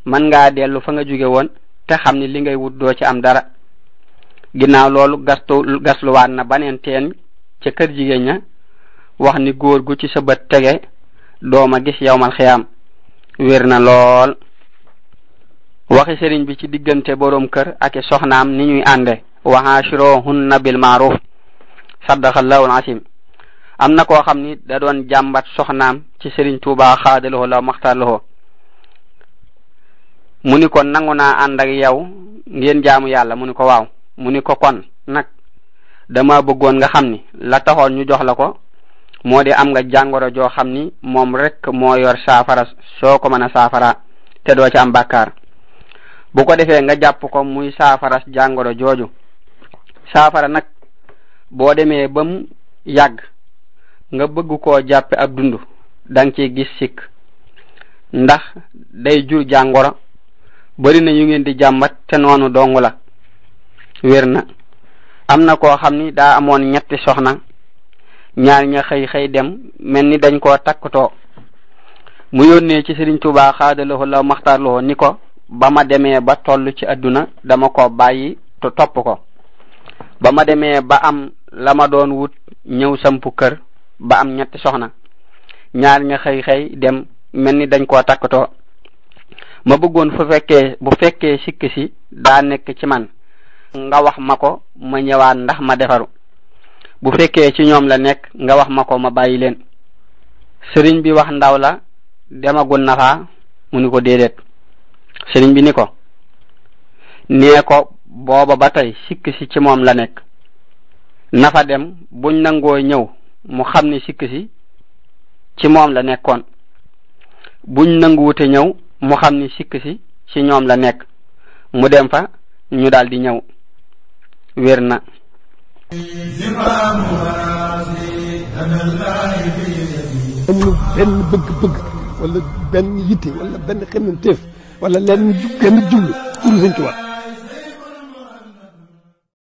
man ngaa dellu fa nga jóge woon te xam ne li ngay wut doo ci am dara. ginnaaw loolu gasluwaat na baneen teen ca kër jigéen ña wax ni góor gu ci sa bët tege dooma gis yawmal xiyaam. wér na lool. waxi sëriñ bi ci diggante boroom kër ak soxnaam ni ñuy ànde wa haashiruhunna bil ma'ruf sadaqallahu al-asim. am na koo xam ni da doon jàmbat soxnaam ci Sëriñ Tuubaa xaadaloo la maxtaarloo mu ni ko nangu naa ànd ak yow ngeen jaamu yàlla mu ni ko waaw mu ni ko kon nag dama bëggoon nga xam ni la taxoon ñu jox la ko moo di am nga jàngoro joo xam ni moom rek moo yor saafara soo ko mën a saafara te doo ci am bàkkaar bu ko defee nga jàpp ko muy saafara jàngoro jooju. saafara nag boo demee ba mu yàgg nga bëgg koo jàppe ab dund danga ci gis sikk ndax day jur jàngoro bari na yu ngeen di jàmbat te noonu dong la. wér na am na koo xam ni daa amoon ñetti soxna ñaar ña xëy dem mel ni dañ koo takkatoo mu yónnee ci Sëriñ Tuubaa xaadaloo la maxtaarloo ni ko ba ma demee ba toll ci adduna dama ko bàyyi te topp ko ba ma demee ba am la ma doon wut ñëw sampu kër ba am ñetti soxna ñaar ña xëy dem mel ni dañ koo takkatoo. ma bëggoon bu fekkee sikk si daa nekk ci man nga wax ma ko ma ñëwaat ndax ma defaru, bu fekkee ci ñoom la nekk nga wax ma ko ma bàyyi leen. sëriñ bi wax ndaw la demagul Nafa mu ni ko déedéet. sëriñ bi ni ko nee ko booba ba tey sikk si ci moom la nekk. Nafa dem buñ nangoo ñëw mu xam ni sikk si ci moom la nekkoon, buñ nanguwute ñëw mu xam ni sikk si ci ñoom la nekk, mu dem fa ñu daldi ñëw. wér na. amul benn bëgg-bëgg wala benn yitte wala benn xemmanteef wala lenn jublu pour Sëñ Tuubaa